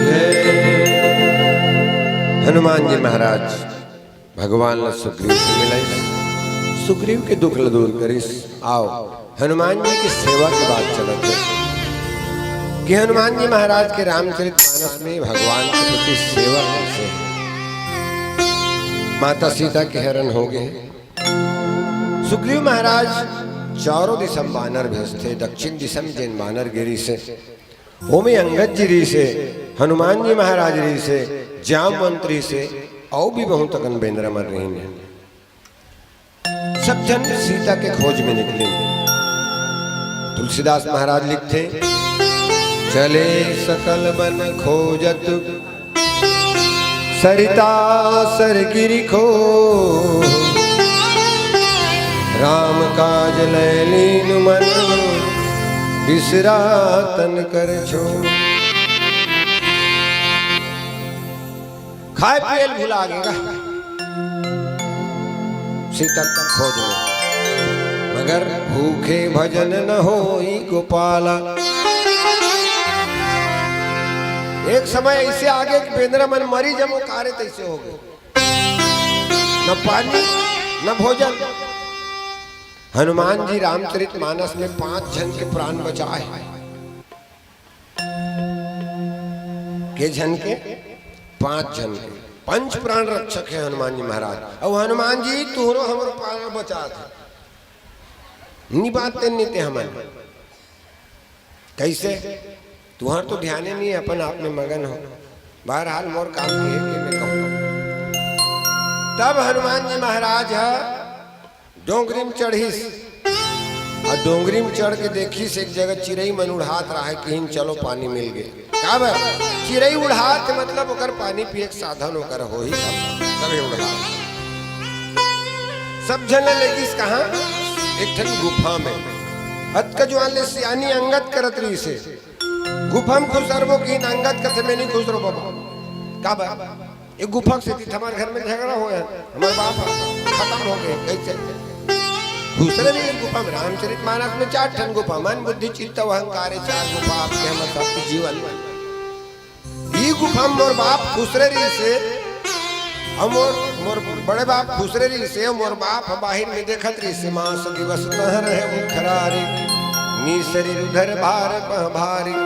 जय। हनुमान जी महाराज भगवान ल सुग्रीव से मिलाइस, सुग्रीव के दुख ल दूर करिस। आओ, हनुमान जी की सेवा के बात चलत हे कि हनुमान जी महाराज के रामचरित मानस में भगवान के प्रति सेवा कैसे हे। माता सीता के हरण हो गए। सुग्रीव महाराज चारों दिशा म बानर भेजथे, दक्षिण दिशा म जेन बानर गे रिहिसे, ओमे अंगद जी रिहिसे, हनुमान जी महाराज रिहिसे, जामवंत रिहिसे, अउ भी बहुत अकन बेंदरा मन रिहिन। सब झन सीता के खोज में निकलिन। तुलसीदास महाराज लिखथे, चले सकल बन खोजत सरिता सर गिरि खो, राम काज लय लीन मन बिसरा तन कर छो। खाए पियल भुला गे गा सीता के खोज में, मगर भूखे भजन न होई गोपाला। एक समय ऐसे आगे कि बेंदरा मन मरी जमो कारे तैसे हो गए, न पानी न भोजन। हनुमान जी रामचरित मानस में पांच झन के प्राण बचाए। के झन के? पांच झन के। पंच प्राण रक्षक हे हनुमान जी महाराज। अउ हनुमान जी तुहरो हमरो प्राण बचात हे। नी बात ते नी ते हमन। कैसे? तुहर तो ध्याने नहीं, अपन आप में मगन हो। बहरहाल मोर काम के हे कि मैं कहूँ। तब हनुमान जी महाराज ह डोंगरी में चढ़िस, अउ डोंगरी में चढ़ के देखिस, एक जगह चिरई मन उड़ात रहे, किहिन चलो पानी मिल गे। काबर? चिरई उड़ात मतलब ओकर पानी पिए के साधन ओकर होही, तब, तबे उड़ात। सब झन ल लेगिस कहाँ? एक ठन गुफा में। अतका जुआन ले सियानी अंगद करत रहिसे। गुफा में खुसरबो किहिन, अंगद कथे, मैं नहीं खुसरो बाबा। काबर? ये गुफा से थी, हमारे घर में झगड़ा हो गया, हमारे बाप खत्म हो गए, कैसे? खुसरे नहीं इस गुफा में। रामचरित मानस में चार ठन गुफा, मन बुद्धि चित्त अहंकार, ये चार गुफा आपके हमर सबके जीवन में। ई गुफा में मोर बाप खुसरे रहिसे, अउ मोर, मोर बड़े बाप खुसरे रहिसे, अउ मोर बाप ह बाहिर में देखत रहिसे, मास दिवस तह रहे मुखरारी, नी शरीर उधर भार पह भारी।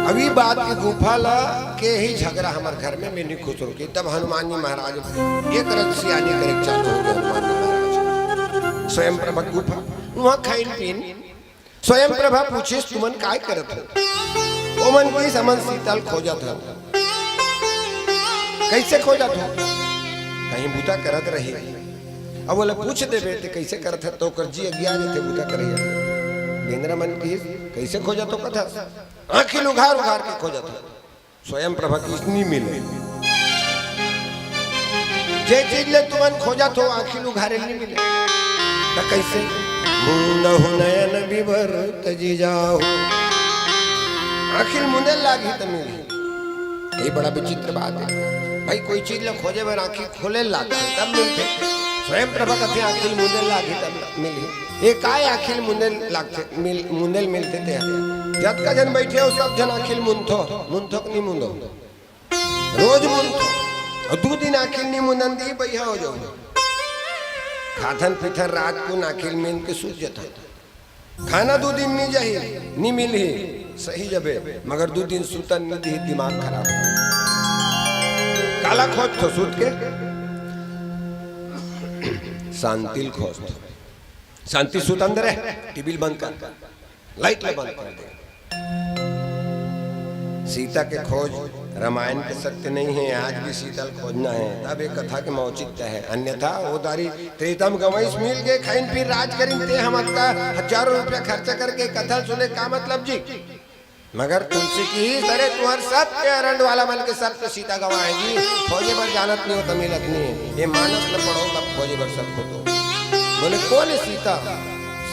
अभी बात की गुफा ला के ही झगड़ा हमर घर में, मैं नहीं खुसरो के। तब हनुमान जी महाराज ये तरह सियानी करे चालू हो गए। हनुमान जी महाराज स्वयं प्रभा गुफा, वहाँ खाइन पीन। स्वयं प्रभा पूछिस, तुमन काय करत हो? ओमन कहिस, हमन सीता ल खोजत हन। कैसे खोजत हो? कहीं बूता करत रही। अब बोले, पूछ देबे ते कैसे करत है, तो ओकर जी अगिया जथे बूता करैया। बेंदरा मन कहिस, कैसे खोजत हो कथस? आँखी ल उघार उघार के खोजत हो। स्वयं प्रभा कहिस, नी मिले। जे चीज ले तुमन खोजत हो, आँखी ल उघारे नी मिले। त कैसे? मूंदहु नयन विवर तजि जाहु। आँखी ल मूंदे लागही त मिलही। ये बड़ा विचित्र बात है भाई, कोई चीज ल खोजे बर आँखी खोले लागथे तब मिलथे। स्वयं प्रभा कथे, आँखी ल मूंदे लागही तब मिलही। ये काय आँखी ल मूंदे लागथे, मिल, मूंदे ल मिलथे ते ह? जतका झन बैठे हो, सब झन आँखी ल मूंदथो, मूंदथो कि नहीं मूंदो? रोज मूंदथो। अउ दू दिन आँखी ल नहीं मूंदन दी, बइहा हो जाओ। खाथन पीथन रात को आँखी ल मूंद के सूत जथन। खाना दू दिन नहीं जाही, नहीं मिलही, सही जबे, मगर दू दिन सूतन नहीं दी, दिमाग खराब हो। काला खोजथो सूत के? शांति ल खोजथो। शांति सूतन दे रे, टीवी ल बंद कर, लाइट ल बंद कर दे। सीता के खोज रामायण के सत्य नहीं है, आज भी सीता ल खोजना है, तब ये कथा के औचित्य है। अन्यथा वो दारी त्रेता म गंवइस मिल के खाइन पीन राज करिन, ते हम अतका हजारों रुपया खर्चा करके कथा ल सुने, का मतलब जी? मगर तुलसी कहिस, अरे तुहर सबके अरंड वाला मन के सब के सीता गंवाए जी, खोजे बर जानत नहीं हो त मिलत नहीं है। ये मानस ल पढ़ो तब खोजे बर सब खोजो। बोले, कौन है सीता?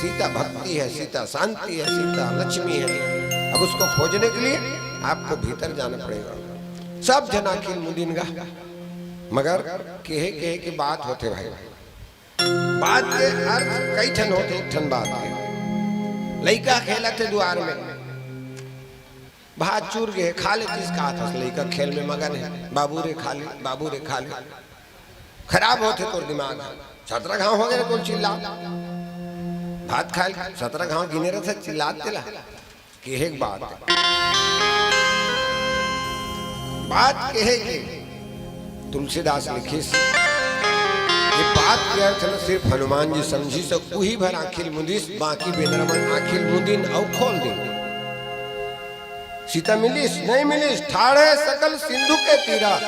सीता भक्ति है, सीता शांति है, सीता लक्ष्मी है। अब उसको खोजने के लिए आपको भीतर जाना पड़ेगा। सब झन आँखी ल मूंदिन गा, मगर केहे केहे के बात होथे भाई। बात के अर्थ कई ठन होथे, एक ठन बात के। लइका खेलत हे दुआर में, भात चूर गे हे, खा लेतिस, कहत हस, लइका खेल में मगन हे, "बाबू रे खा ले, बाबू रे खा ले।" खराब होथे तोर दिमाग ह। सतरा घांव हो गे रे, कोन चिल्ला? भात खाए ल सतरा घांव गिने रथे, चिल्लात तेला। केहे के बात हे। बात केहे के तुलसीदास लिखिस, ये बात के अर्थ ल सिर्फ हनुमान जी समझिस, उही भर आँखी ल मुंदिस, बाकी बेंदरा मन आँखी ल मुंदिन अउ खोल दिन। सीता मिलिस, नहीं मिलिस, ठाढ़े सकल सिंधु के तीरा,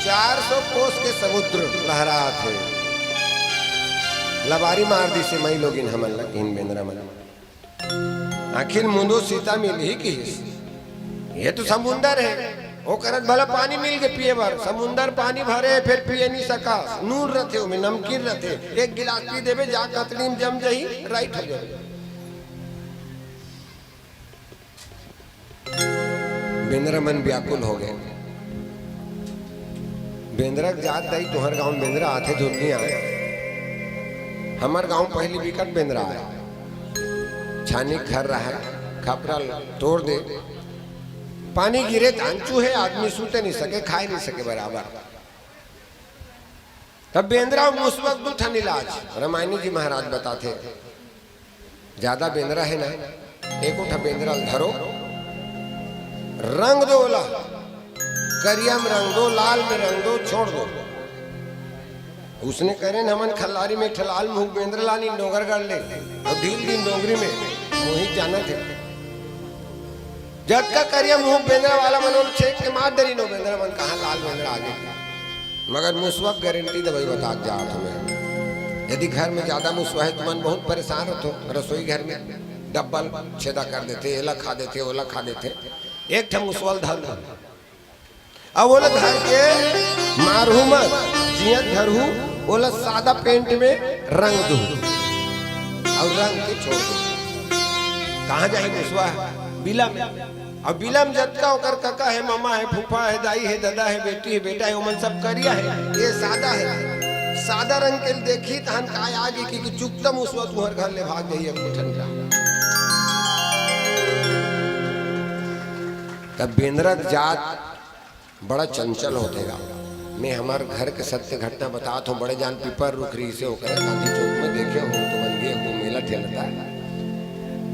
चार सौ कोस के समुद्र लहरात हे। लबारी मार दिस, मई लोगिन हमन ल, किहिन बेंदरा मन। आँखी ल मुंदो, सीता मिलही किहिस। ये तो समुंदर हे, ओकर भला पानी मिल के पिए बर, समुंदर पानी भरे, फेर पिए नहीं सकस, नून रथे ओमे, नमकीन रथे, एक गिलास पी देबे, जा कतड़ी में जम जही, राइट हो जाबे। बेंदरा मन व्याकुल हो गे। बेंदरा के जात दाई, तुंहर गांव में बेंदरा आथे धुर नहीं आय? हमर गांव पहली बिकट बेंदरा आय। छानी के घर रहय, खपरा ल तोड़ दे, पानी गिरे त अंचू हे, आदमी सूते नहीं सके, खाए नहीं सके बराबर। तब बेंदरा अउ मुसवा के दू ठन इलाज रामायणी जी महाराज बताथे। ज्यादा बेंदरा हे ना, एको ठा बेंदरा ल धरो, रंग दो ओला, करिया में रंग दो, लाल में रंग दो, छोड़ दो। उसने करेन, हमन खल्लारी में एक ठा लाल मुहूं के बेंदरा लानिन डोंगरगढ़ ले, अउ ढील दिन डोंगरी में मोहित जानत हे। जतका करिया मुहूं के बेंदरा वाला मन ओला छेंक के मार डरिन, ओ बेंदरा मन कहाँ लाल बेंदरा आगे। मगर मुसवा के गारंटी दवई बता के जात हूँ मैं। यदि घर में ज्यादा मुसवा हे, तुमन बहुत परेशान रथो, रसोई घर में डब्बा ल छेदा कर देथे, एला खा देथे, ओला खा देथे। एक ठन मुसवा ल धर लो, अब ओला धर के मारहू मत, जियत धरहू, ओला सादा पेंट में रंग दू, अउ रंग के छोड़ दू। कहाँ जाही मुसवा? बिला में। अब बिला में जतका ओकर कका हे, ममा हे, फूफा हे, दाई हे, ददा हे, बेटी हे, बेटा हे, ओमन सब करिया हे, ये सादा हे। सादा रंग के देखही तहन काय आगे कि, कि चुकता मुसवा तुंहर घर ले भाग जाही एक ठन ला। तब बेंदरा के जात बड़ा चंचल होथे गा। मैं हमर घर के सत्य घटना बतात हूँ। बड़े जान पीपर रुख रहिसे, ओकरे गांधी चौक में देखे हूँ, तो मन गे हूँ, मेला ठेलता हे।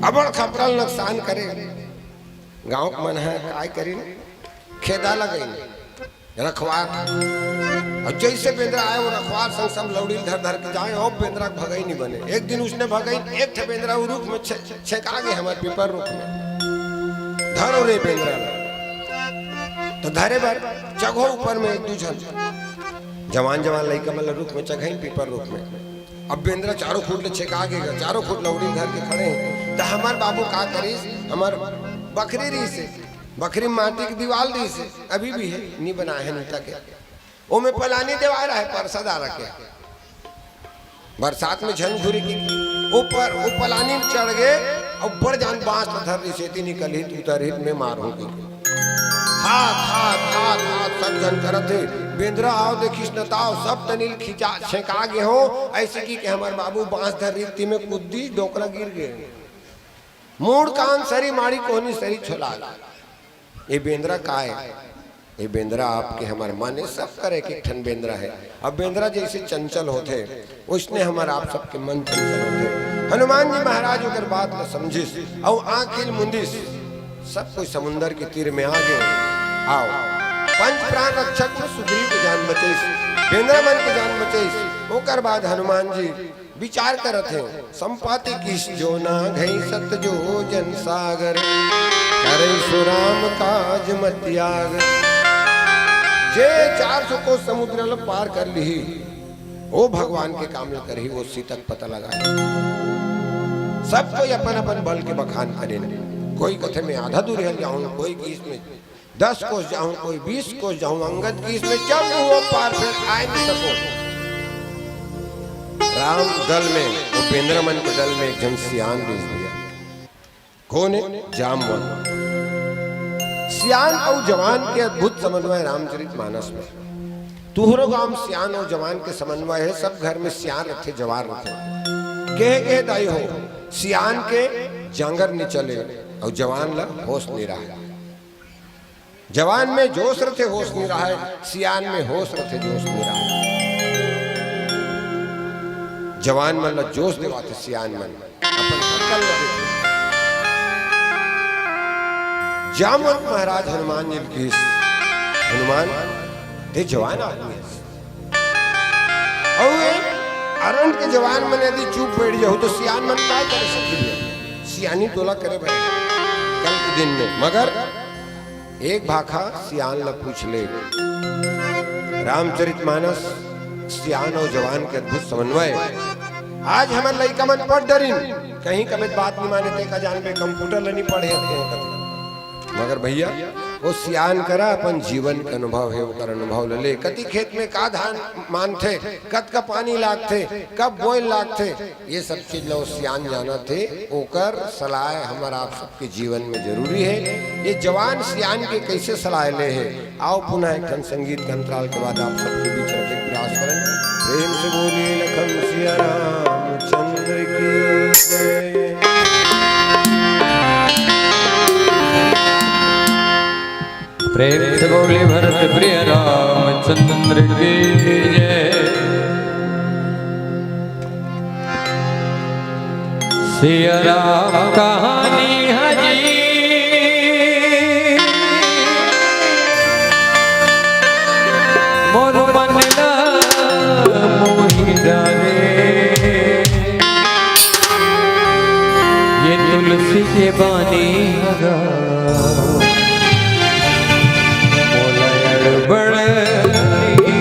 अबड़ खपरा ल नुकसान करे। गांव के मन ह काय करिन, खेदा लगाइन रखवार। अउ जइसे बेंदरा आय, वो रखवार संग सब लौड़ी ल धर धर के जाय, अउ बेंदरा के भगई नहीं बने। एक दिन उसने भगई, एक ठे बेंदरा वो रुख में छे-, छेंका गे, हमर पीपर रुख में। धरो रे बेंदरा ल। तो धरे बर चघो ऊपर में एक दू झन जवान जवान लइका मन ल रुख में चघइन, पीपर रुख में। अब बेंदरा चारों खूंट ले छेंका गे गा, चारों खूंट लौड़ी धर के खड़े हे। त हमर बाबू का करिस, हमर बखरी रहिसे, बखरी में माटी के दीवाल रहिसे, अभी भी हे, नी बनाए हे नीता के। ओमे पलानी देवाय रहे, परसा डार के। बरसात में झन घुरी की ऊपर, वो पलानी में चढ़ गे, अउ बड़ जान बांस ल धर रहिसे, एती निकलही त उतरही त मैं मारहूं की। हाथ, हाथ, हाथ, हाथ, सब झन करत हे। बेंदरा आव देखिस न ताव, सब तनी ल खिंचा, छेंका गे हो, अइसे कि, कि हमर बाबू बांस धर रहिस, ती में कूद दिस, डोकरा गिर गे। मूड़ कान सरी माड़ी कोहनी सरी छोला। ये बेंदरा काय? ये बेंदरा आपके हमर मन हे, सब कर एक एक ठन बेंदरा हे। अब बेंदरा जइसे चंचल होथे, ओइसने हमर आप सबके मन चंचल होथे। हनुमान जी महाराज ओकर बात ल समझिस, अउ आँखी ल मुंदिस। सब कोई समुंदर के तीर में आ गे। आव, पंच प्राण रक्षक में सुग्रीव के जान बचइस, बेंदरा मन के जान बचइस। ओकर बाद हनुमान जी विचार करत हे, संपाति किस जो नाघई सत जो जन सागर, करई सो राम काज मति आगर। जे चार सौ कोस समुद्र ल पार कर लिही, वो भगवान के काम ल करही, वो सीता के पता लगा। सब कोई अपन अपन बल के बखान करेन। कोई कथे मैं आधा दूरिहा ल जाहूं, कोई किस में दस कोस जाहूं, कोई बीस कोस जाहूं, अंगद किस में चल वो पार, फेर आय नहीं सको। राम दल में, वो बेंदरा मन के दल में एक झन सियान रहिस भैया। कोन हे? जामवंत। सियान अउ जवान के अद्भुत समन्वय रामचरित मानस में। तुहरो गांव में सियान अउ जवान के समन्वय हे, सब घर में सियान रथे, जवान रथे। केहे केहे दाई हो, सियान के जांगर नइ चले, अउ जवान ला होश नइ रहय। जवान में जोश रथे, होश नइ रहय, सियान में होश रथे, जोश नइ रहय। जवान मन ला जोश देवाथे सियान मन, अपन अकल ला देथे। जामवंत महाराज हनुमान जी ल किहिस, "हनुमान, तैं जवान आदमी हस, अउ ए अरंड के जवान मन यदि चुप बइठ जाहू, त सियान मन काय करे सकही भइया? सियानी तोला करे बर कल के दिन में।" मगर एक भाखा सियान ल पूछ ले। रामचरितमानस, सियान अउ जवान के अद्भुत समन्वय। आज हमर लइका मन पढ़ डरिन, कहीं कबे बात नइ माने, तैं का जानबे, कंप्यूटर ल नइ पढ़े हते कथे। मगर भइया, ओ सियान करा अपन जीवन के अनुभव हे, ओकर अनुभव ल ले। कति खेत में का धान मानथे, कतका पानी लागथे, कब बोए लागथे, ये सब चीज ल ओ सियान जानत हे, ओकर सलाह हमर आप सबके जीवन में जरूरी हे। ये जवान सियान के कइसे सलाह ले हे, आओ पुनः एक ठन संगीत के अंतराल के बाद आप सबके बीच रखे के प्रयास करन। प्रेम से बोलिए लखन सिया रामचंद्र की जय। प्रेम से बोलिए भरत प्रिय रामचंद्र की जय। सिया राम कहानी हजी मोर मन ला मोहि डारे। ये तुलसी के बानी हगा मोला अड़बड़ नीक लागे।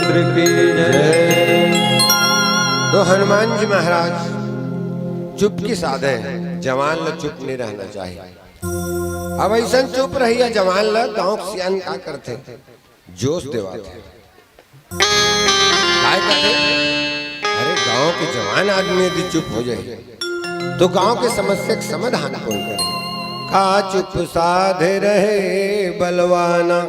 की जय। तो हनुमान जी महाराज चुप की साधे, जवान ल चुप नहीं रहना चाहिए। अब ऐसा चुप रहिया जवान ल, गांव के सियान का करथे, जोश देवाथे। काय करथे? अरे, गांव के जवान आदमी यदि चुप हो जाए तो गांव के समस्या के समाधान कौन करे? का चुप साधे रहे बलवाना।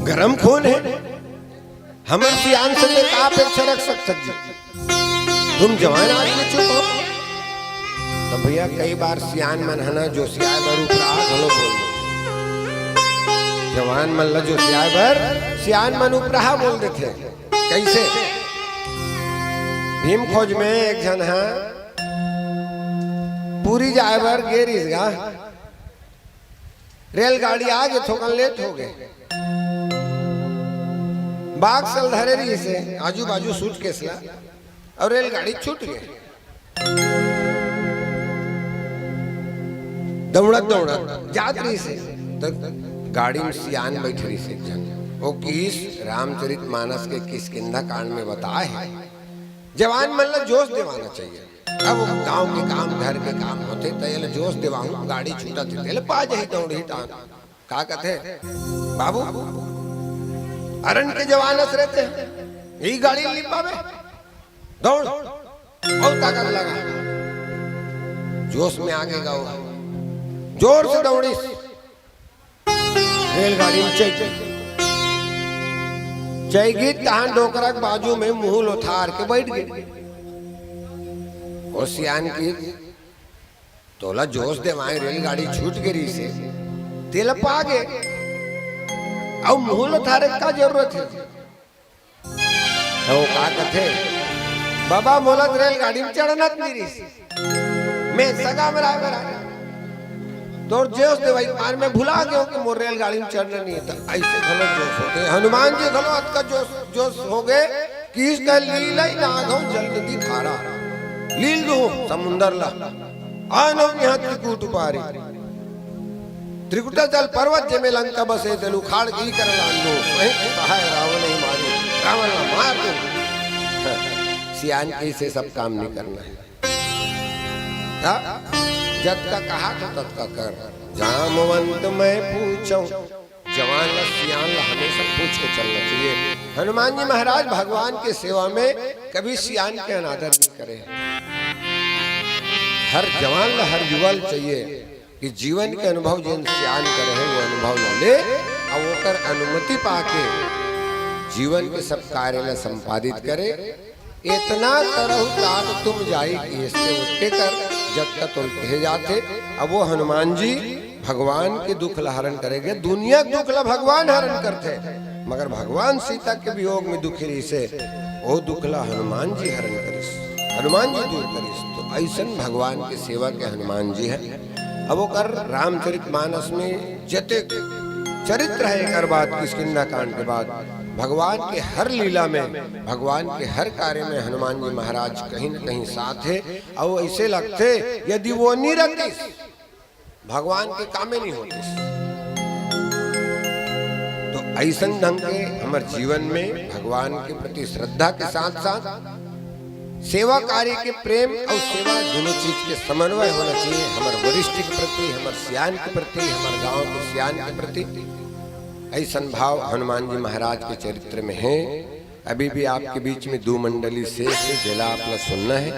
गरम खून है, हमर सियान से ते का अपेक्षा रख सकत जी? तुम जवान आदमी चुप हो। तो भैया, कई बार सियान मन ह ना जोशियाए बर उपराहा घलो बोल देथे। जवान मन ल जोशियाए बर सियान मन उपराहा बोल देथे। कैसे? भीम खोज में एक झन ह पूरी जाए बर गे रिहिस गा, रेलगाड़ी आ गे, थोकन लेट हो गे। बाक्स ल धरे रिहिस हे, आजू बाजू सूटकेस ला, अउ रेलगाड़ी छूट गे। दौड़त दौड़त जात रिहिस हे, त गाड़ी में सियान बैठ रिहिस हे एक झन। ओ किस रामचरित मानस के किष्किंधा कांड में बताए हे, जवान मन ला जोश देवाना चाहिए। अब गांव के काम, घर के काम होथे, त एला जोश देवाहूं, गाड़ी छूटत हे, तेला पा जाही दौड़ही तान। का कथे, "बाबू, अरन के जवान अस रहते हैं, यही गाड़ी ली पावे, दौड़, बहुत ताकत लगा।" जोश में आगे गाओ, जोर से दौड़िस, रेलगाड़ी में चढ़ गई। चढ़ गई, तहां डोकरा के बाजू में मुंह लोथार के बैठ गई। ओ सियान किस, "तोला जोश देवाए, रेलगाड़ी छूट गे रिहिस हे, तेला पा गे, अउ मुंह लोथारे का जरूरत हे?" त ओ का कथे, "बाबा, मोला त रेलगाड़ी में चढ़ना च नहीं रिहिस, मैं सगा में राय बर आया, तोर जोश देवाई मार में भुला गयो कि मोर रेलगाड़ी में चढ़ना नहीं हे।" त ऐसे घलो जोश होथे। हनुमान जी घलो अतका जोश, जोश हो गे कि इसका लील ही नाग हो जल नदी खारा, लील दो समुंदर ला, आनो यहाँ त्रिकूट पारी। त्रिकुटा जल पर्वत जेमे लंका बसे, तेल उखाड़ गई कर लांडो, सहित सहाय रावण ही मारी, रावण ला मार दो। हाँ, सियान कइसे सब काम नहीं करना है। हाँ? जतका कहा तो ततका कर। जामवंत मैं पूछूं, जवान ला सियान ला हमेशा पूछ के चलना चाहिए। हनुमान जी महाराज भगवान के सेवा में कभी सियान के अनादर नहीं करे। हर जवान ला, हर युवा ला चाहिए कि जीवन के अनुभव जेन सियान करे हे, वो अनुभव ला ले, अउ ओकर अनुमति पाके जीवन के सब कार्य ला संपादित करे। "एतना करहु तात तुम जाई" कहिस ते ओतके कर, जतका तोल कहे जाथे। अब वो हनुमान जी भगवान के दुख ला हरण करे गे, दुनिया के दुख ला भगवान हरण करथे, मगर भगवान सीता के वियोग में दुखी रहिस हे, ओ दुख ला हनुमान जी हरण करिस, हनुमान जी दूर करिस। तो अइसन भगवान के सेवक हे हनुमान जी हे। अब ओकर रामचरित मानस में जतेक चरित्र हे, एकर बाद किष्किंधा कांड के बाद भगवान के हर लीला में, भगवान के हर कार्य में हनुमान जी महाराज कहीं न कहीं साथ हे। अउ ऐसे लगथे यदि वो नहीं रहतिस, भगवान के कामे नहीं होतिस। तो अइसन ढंग के हमर जीवन में भगवान के प्रति श्रद्धा के साथ साथ सेवा कार्य के प्रेम अउ सेवा, दोनों चीज के समन्वय होना चाहिए। हमर वरिष्ठ के प्रति, हमर सियान के प्रति, हमर गांव के सियान के प्रति। अइसन भाव हनुमान जी महाराज के चरित्र में हे। अभी भी आपके बीच में दू मंडली शेष हे, जेला आप ला सुनना हे।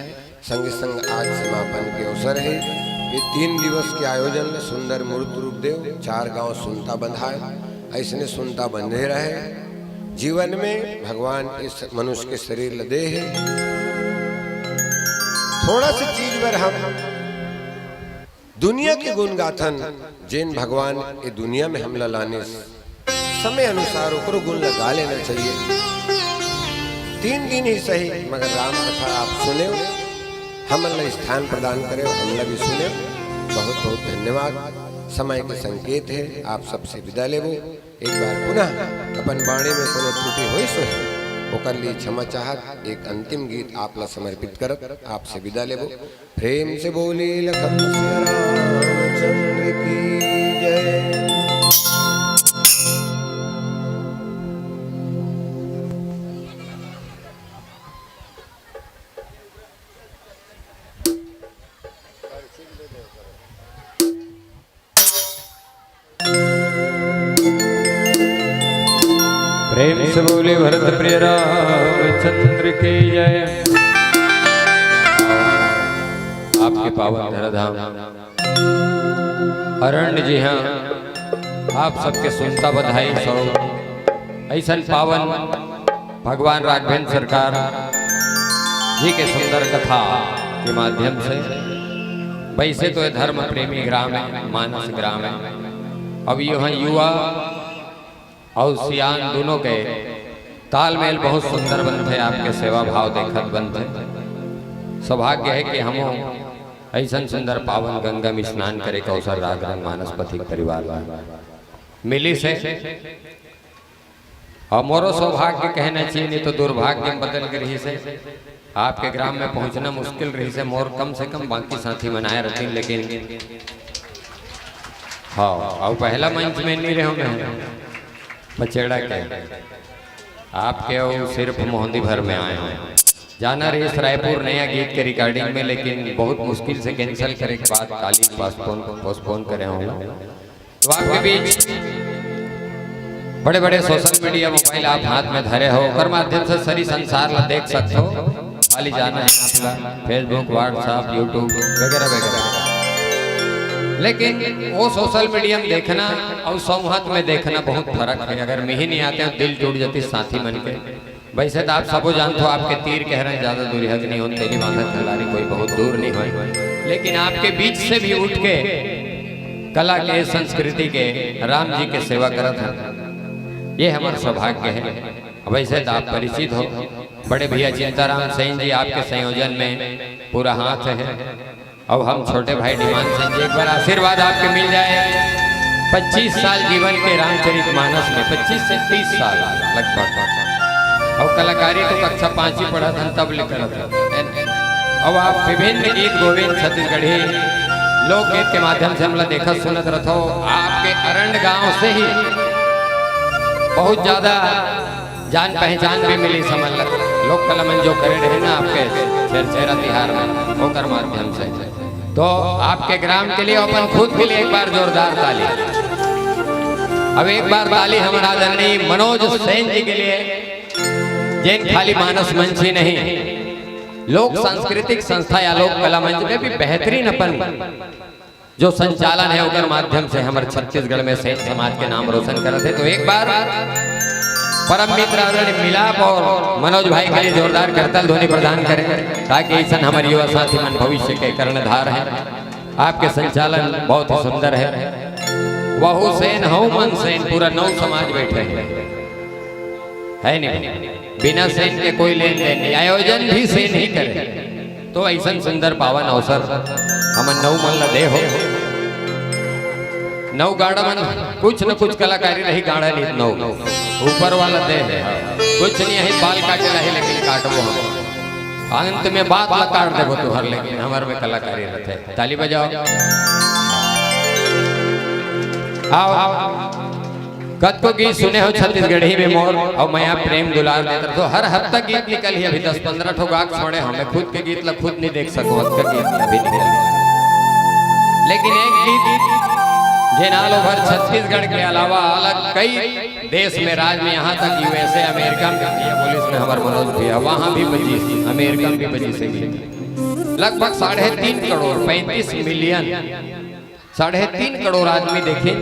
संगे संग आज समापन के अवसर हे। ये तीन दिवस के आयोजन ल सुंदर मूर्त रूप देव, चार गांव सुनता बंधाय, अइसने सुनता बंधे रहे। जीवन में भगवान इस मनुष्य के शरीर ल दे हे। थोड़ा सी चीज बर हम दुनिया के गुण गाथन, जेन भगवान ये दुनिया में हमला लानिस, समय अनुसार ओकरो गुण ला गा लेना चाहिए। तीन दिन ही सही, मगर राम कथा आप सुनेव, हमन ला स्थान प्रदान करेव, हमला भी सुनेव। बहुत बहुत धन्यवाद। समय के संकेत हे, आप सबसे विदा लेबो। एक बार पुनः अपन वाणी में कोनो त्रुटि होइस होही, ओकर लिए क्षमा चाहत एक अंतिम गीत आप ला समर्पित करत आपसे विदा लेबो। प्रेम से बोले लखन सिया रामचंद्र की जय। प्रेम से बोले भरत प्रिय रामचंद्र की जय। आपके पावन धराधाम अरण्य जी हाँ, आप सबके सुनता बधाई सौ। ऐसन पावन भगवान राघवेंद्र सरकार जी के सुंदर कथा के माध्यम से, वैसे तो ये धर्म प्रेमी ग्राम है, मानस ग्राम है, अब यहाँ युवा और सियान दोनों के तालमेल बहुत सुंदर बनथे, आपके सेवा भाव देखत बनथे। सौभाग्य है कि हम ऐसन सुंदर पावन गंगा में स्नान करे के अवसर राग रंग मानस पथिक परिवार में मिलिस हे। और मोरो सौभाग्य कहना चाहिए, नहीं तो दुर्भाग्य में बदल के रहिस हे। आपके ग्राम में पहुंचना मुश्किल रहिस हे, मोर कम से कम बाकी साथी मन आए रहते, लेकिन हाँ, और पहला मंच में नहीं रहे मैं पचेड़ा के, आपके वो सिर्फ मोहंदी भर में आए हैं। जाना रहिस रायपुर नया गीत के रिकॉर्डिंग में, लेकिन बहुत मुश्किल से कैंसिल करे के बाद काली पोस्टपोन पोस्टपोन करे होंगे। तो आपके बीच बड़े बड़े सोशल मीडिया मोबाइल आप हाथ में धरे हो, ओकर माध्यम से सरी संसार ला देख सकते हो। खाली जाना है आपका Facebook, WhatsApp, YouTube वगैरह वगैरह, लेकिन वो सोशल मीडिया में देखना और संवाद में देखना बहुत फर्क है। अगर मिही नहीं आते हो, दिल टूट जाती साथी मन के। वैसे तो आप सबो जानते हो, आपके तीर के हरन ज्यादा दूरी हक नहीं होन, तेली बांधत खिलाड़ी कोई बहुत दूर नहीं हो, लेकिन आपके बीच से भी उठ के कला के, संस्कृति के, राम जी के सेवा करत हैं, ये हमारा सौभाग्य है। वैसे तो आप परिचित हो, बड़े भैया चिंताराम सेन जी आपके संयोजन में पूरा हाथ है। अब हम छोटे भाई डिमान सेन जी, एक बार आशीर्वाद आपके मिल जाए। पच्चीस साल जीवन के रामचरित मानस में, पच्चीस से तीस साल लगभग, और कलाकारी तो कक्षा पांचवी पढ़त हन तब ले करत हन। अब आप विभिन्न गीत गोविंद छत्तीसगढ़ी लोकगीत के माध्यम से हमला देखत सुनत रथो। आपके अरंड गांव से ही बहुत ज्यादा जान पहचान भी मिली समझ लग। लोक कला मन जो करे रहे ना आपके छेरछेरा तिहार में, ओकर माध्यम से। तो आपके ग्राम के लिए, अपन खुद के लिए एक बार जोरदार ताली। अब एक बार ताली हमारा आदरणीय मनोज सेन जी के लिए, जेन खाली मानस मंच ही नहीं, लोक सांस्कृतिक संस्था या लोक कला मंच में भी बेहतरीन अपन जो संचालन है, ओकर माध्यम से हमर छत्तीसगढ़ में सेठ समाज के नाम रोशन करत है। तो एक बार परम मित्र आदरणीय मिलाप और मनोज भाई के लिए जोरदार करताल ध्वनि प्रदान करें, ताकि ऐसन हमर युवा साथी मन भविष्य के कर्णधार हैं। आपके संचालन बहुत ही सुंदर है। वहू सेन हऊ मन सेन, पूरा नौ समाज बैठे हैं, है नहीं? बिना सेन के कोई लेन देन नहीं, आयोजन भी सेन ही करे। तो ऐसन सुंदर पावन अवसर हमन नौ मन ला दे हो। नौ गाड़ा मन कुछ न कुछ कलाकारी रही, गाड़ा लीत नौ ऊपर वाला दे है। कुछ नहीं है, बाल काटे रहे लेकिन काटबो हम। अंत में बात ला काट देबो तुहर, लेकिन हमर में कलाकारी रहते। ताली बजाओ। आओ, आओ। कतको गीत सुने हो छत्तीसगढ़ी में मोर, और मया प्रेम दुलार देत रथो। हर हफ्ता गीत निकल ही, अभी दस पंद्रह ठो गा के छोड़े हो। मैं खुद के गीत ला खुद नहीं देख सको, हफ्ता गीत अभी निकल। लेकिन एक गीत जेनाल ओवर छत्तीसगढ़ के अलावा अलग कई देश में, राज में, यहाँ तक यूएसए, अमेरिका में भी है, पुलिस में हमारे मनोज भैया, वहाँ भी बजी, अमेरिका में भी बजी से गीत। लगभग साढ़े तीन करोड़, पैंतीस मिलियन, साढ़े तीन करोड़ आदमी देखे,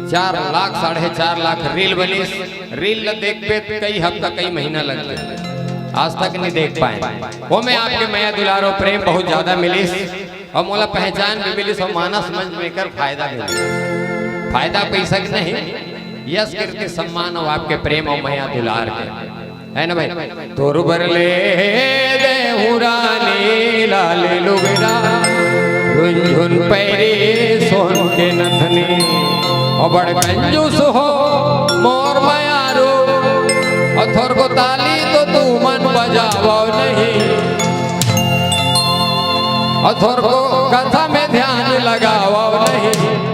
चार लाख, साढ़े चार लाख रील बनिस। रील ल देखबे त कई हफ्ता, कई महीना लग गए, आज तक नहीं देख पाए। वो में आपके मया दुलार और प्रेम बहुत ज्यादा मिलिस और मोला पहचान भी मिलिस और मानस मंच में कर फायदा भी मिलिस। फायदा पैसा के नहीं, यश कीर्ति सम्मान और आपके प्रेम और मया दुलार के। है ना भाई? तोर बर ले देहूं रानी लाल लुगड़ा, रुंझुन पैरी सोन के नथनी। ओ बड़ कंजूस हो मोर मयारू, ओ थोर को ताली तो तू मन बजावो नहीं, ओ थोर को कथा में ध्यान लगावो नहीं।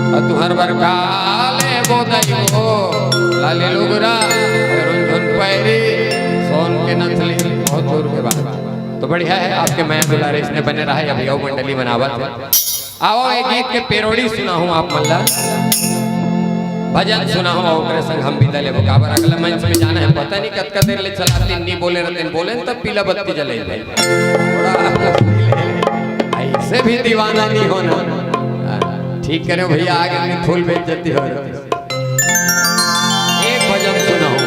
अउ तुहर बर काले बोदई हो, लाली लुगरा, रुंझुन पैरी, सोन के नथली, बहुत दूर के बात। तो बढ़िया है, आपके मया दुलारे इसने बने रहा, अभी अउ मंडली बनावत है। आओ, एक गीत के पेरोडी सुनाहूं आप मन ला। भजन सुनाहूं अउ ओकरे संग हम बिदा लेबो। काबर अगला मंच में जाना हे, पता नहीं कतका देर ले चलातिन, नहीं बोले रहतिन, बोले न तब पीला बत्ती जले भाई। थोड़ा ऐसे भी दीवाना नहीं होना। हाँ, ठीक करे भैया, आगे में फुल बेइज्जती हो रही। एक भजन सुनाहूं,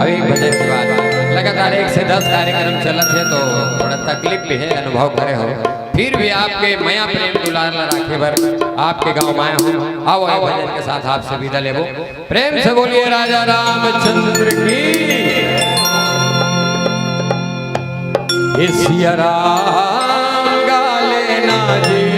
अब एक भजन के बाद लगातार एक से दस कार्यक्रम चलत हे, तो थोड़ा तकलीफ भी हे, अनुभव करे हो। फिर भी आपके मया प्रेम दुलार ला राखे बर आपके गांव में आया हूं। आओ, आओ, भजन के साथ आपसे विदा लेबो। प्रेम से बोलिए राजा रामचंद्र की। हे सिया राम गाले ना जी।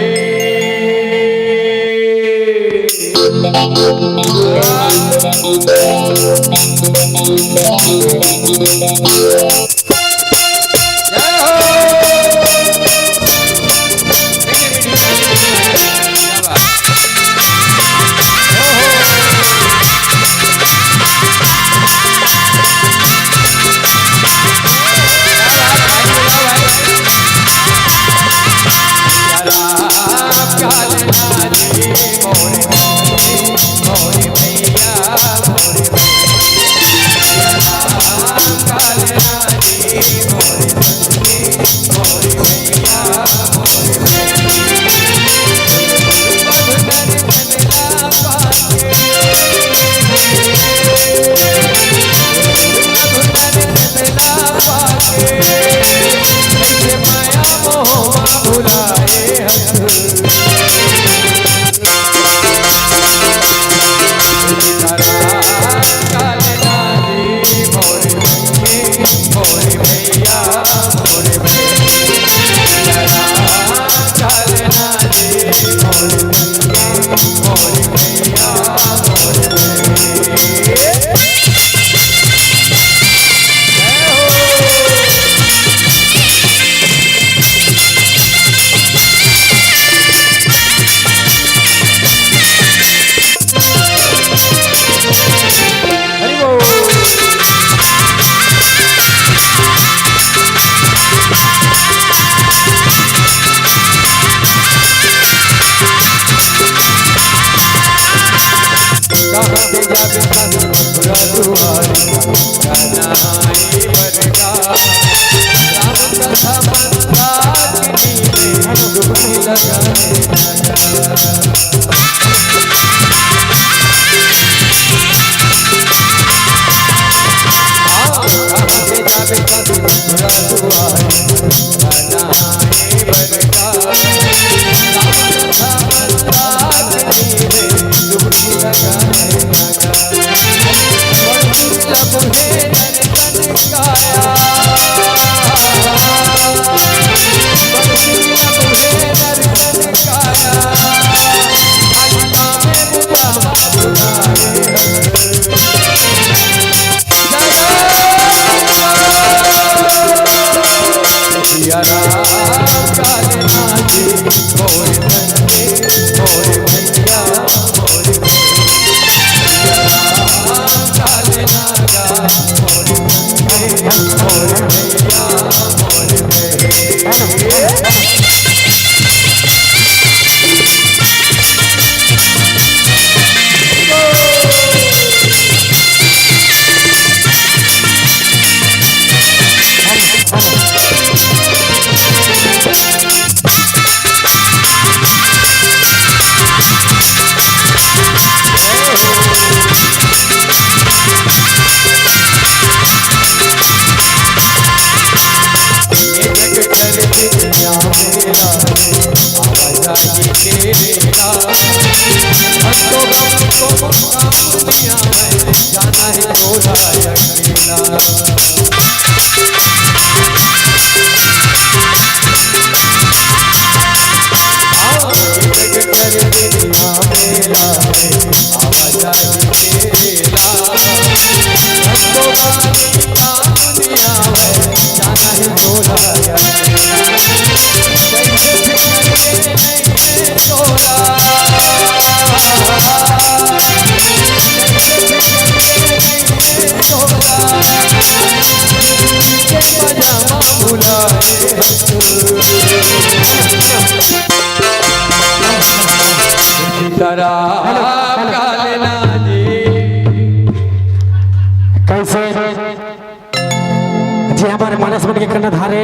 के कर्णधार हे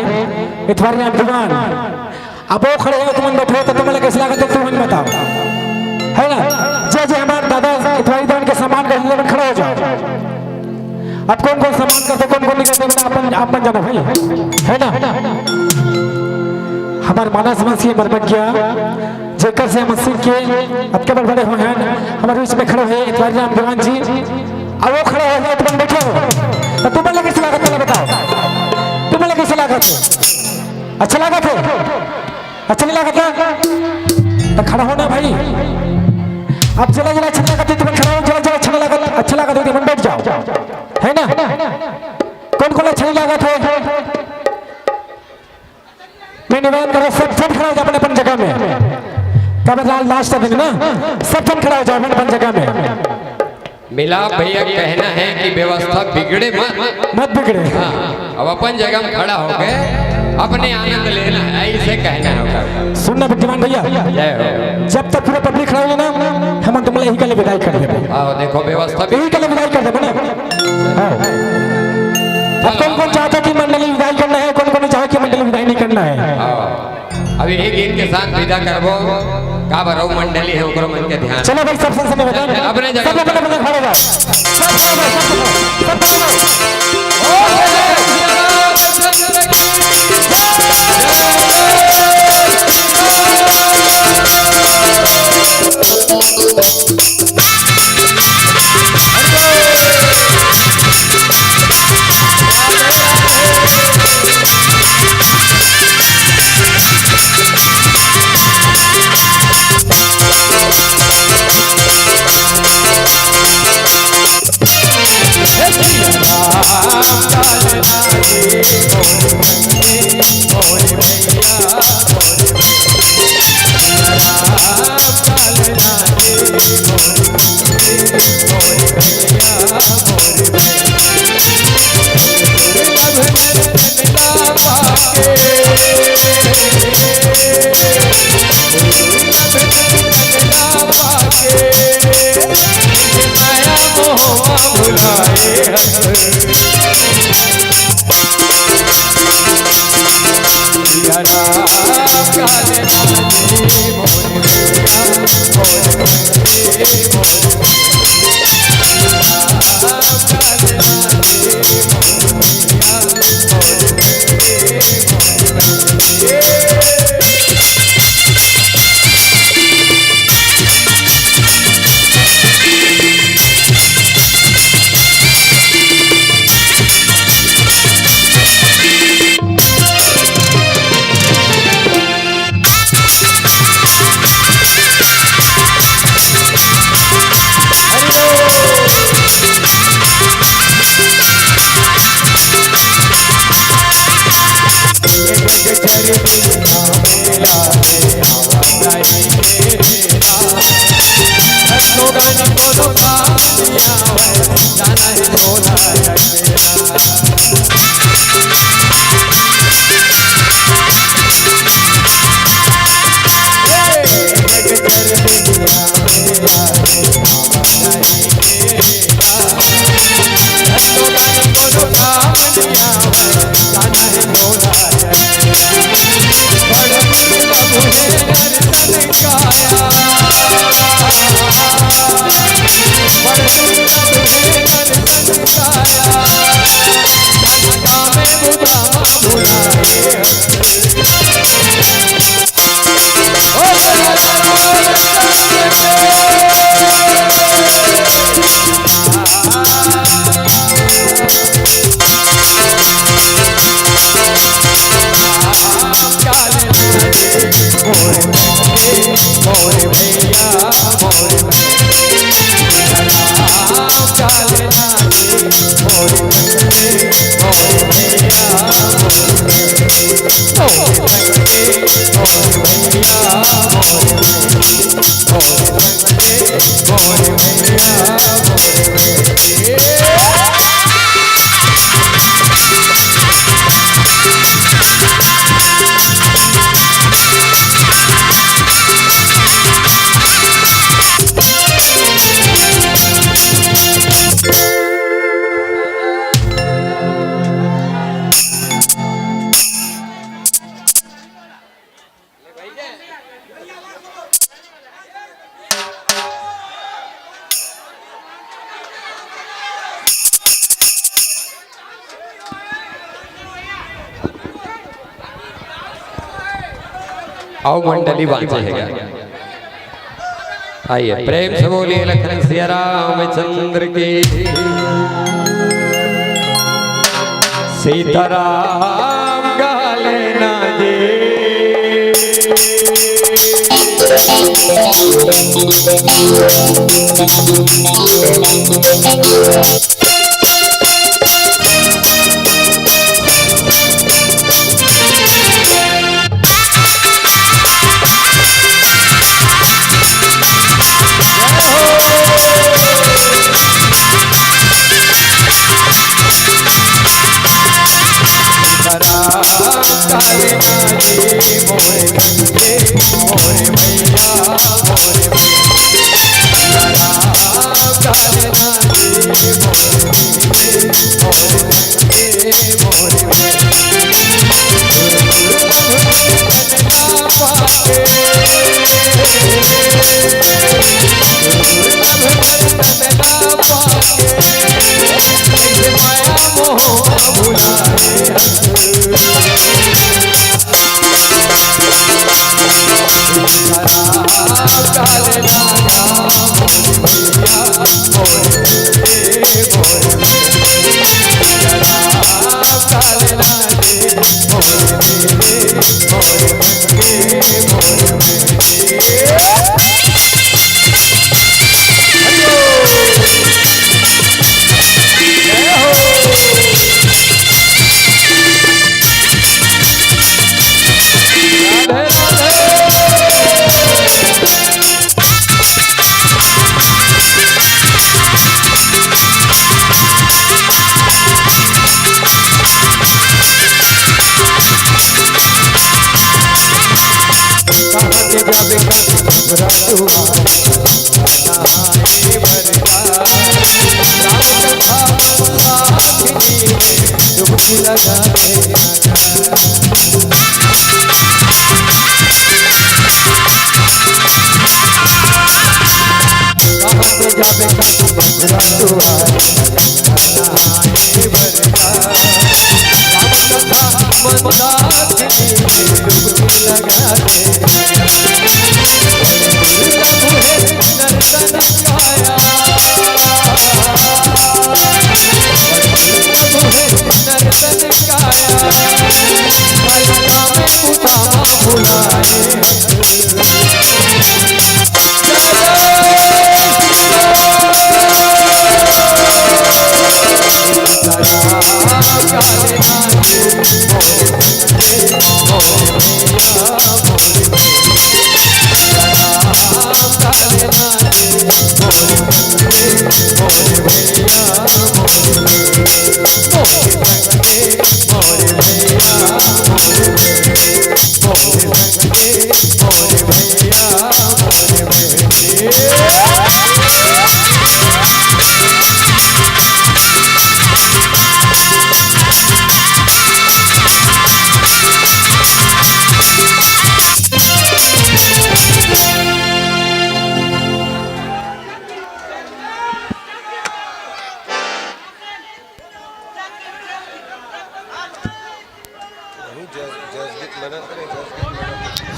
इतवारी राम दीवान। अब वो खड़े हो, तुमन बैठे हो, तो तुमन ला कइसे लागत हे, तुमन बताओ, है ना? जे जे हमार दादा इतवारी दीवान के सम्मान करथे, तुमन खड़ा हो जाओ। अब कौन कौन सम्मान करथे, कौन कौन नहीं करथे, बेटा, अपन, अपन जानो भाई, है ना? हमार मानस मसीह मरमज्ञा, जेकर से हम सीख के अतके बड़ बड़े होए हैं, हमारे बीच में खड़े हुए इतवारी राम दीवान जी, अब वो खड़े हो गए, तुमन बैठे हो, तो तुमन ला कइसे लागत, पहले बताओ, तुमन ला कइसे लागत हे? अच्छा लागत हे? अच्छा नहीं लागत ना? तो खड़ा हो ना भाई। अब जेला जेला अच्छा लागत हे, तुमन खड़ा हो, जेला जेला अच्छा नहीं लागत, अच्छा लागत हे, तुमन बैठ जाओ, है ना? कौन कौन अच्छा नहीं लागत हे? मैं निवेदन करूँ, सब जन खड़ा हो जाओ अपन अपन जगह में। तब ला-, लास्ट दिन ना, सब जन खड़ा हो जाओ अपन अपन जगह में। मिलाप भैया कहना है कि व्यवस्था बिगड़े मत। मत बिगड़े। हाँ, अब अपन जगह में खड़ा होके अपने आनंद लेना है, ऐसे कहना होगा। सुन ना विद्यमान भैया, जय हो। जब तक पूरा पब्लिक खड़ा होई ना, हम तुमला यही कले विदाई कर देबे। आओ देखो, व्यवस्था भी यही कले विदाई कर देबे ना। हाँ। अब कौन कौन चाहता कि मंडली विदाई करना है, कौन कौन चाहता कि मंडली विदाई नहीं करना है? हाँ। अब यही गीत के साथ विदा करबो। का बरऊ मंडली है, ओकरो मन के ध्यान। चलो भाई, सब संग संग में बताओ। अपने जगह। सब अपने अपने खड़े रहो। सब खड़े रहो, सब खड़े रहो, सब खड़े रहो। अउ मंडली बांचे हे गा। आइए, प्रेम से बोलिए लखन सिया रामचंद्र की। सीताराम गा लेना जी।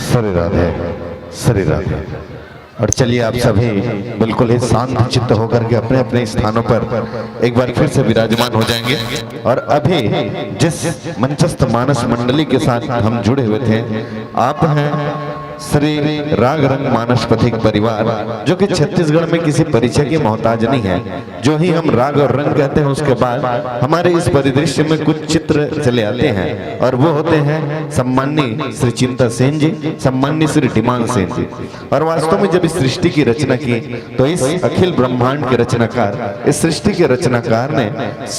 श्री राधे, श्री राधे। और चलिए, आप सभी बिल्कुल ही शांत चित्त होकर के अपने अपने स्थानों पर एक बार फिर से विराजमान हो जाएंगे। और अभी जिस मंचस्थ मानस मंडली के साथ हम जुड़े हुए थे, आप हैं श्री राग रंग मानस पथिक परिवार, जो कि छत्तीसगढ़ में किसी परिचय की मोहताज नहीं है। जो ही हम राग और रंग कहते हैं, उसके बाद हमारे इस परिदृश्य में कुछ चित्र चले आते हैं, और वो होते हैं सम्माननीय श्री चिंता सेन जी, सम्माननीय श्री डिमान सेन जी। और वास्तव में जब इस सृष्टि की रचना की, तो इस अखिल ब्रह्मांड के रचनाकार, इस सृष्टि के रचनाकार ने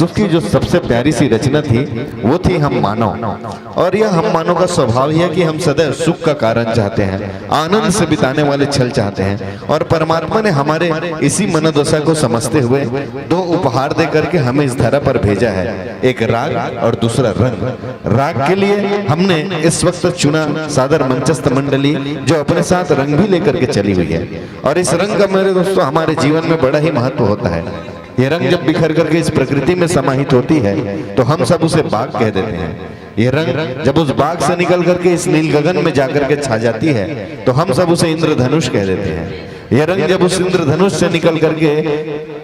उसकी जो सबसे प्यारी सी रचना थी, वो थी हम मानव। और यह हम मानव का स्वभाव ही है कि हम सदैव सुख का कारण चाहते हैं, आनंद से बिताने वाले क्षण चाहते हैं। और परमात्मा ने हमारे इसी मनोदशा को समझते हुए दो उपहार दे करके हमें इस धरा पर भेजा है, एक राग और दूसरा रंग। राग के लिए हमने इस वक्त चुना सादर मंचस्थ मंडली, जो अपने साथ रंग भी लेकर के चली हुई है। और इस रंग का, मेरे दोस्तों, हमारे जीवन में बड़ा ही महत्व होता है। ये रंग जब बिखर करके इस प्रकृति में समाहित होती है, तो हम सब उसे बाग कह देते हैं। ये रंग जब उस बाग से निकल करके इस नील गगन में जाकर के छा जाती है, तो हम सब उसे इंद्रधनुष कह देते हैं। ये रंग जब उस इंद्रधनुष से निकल करके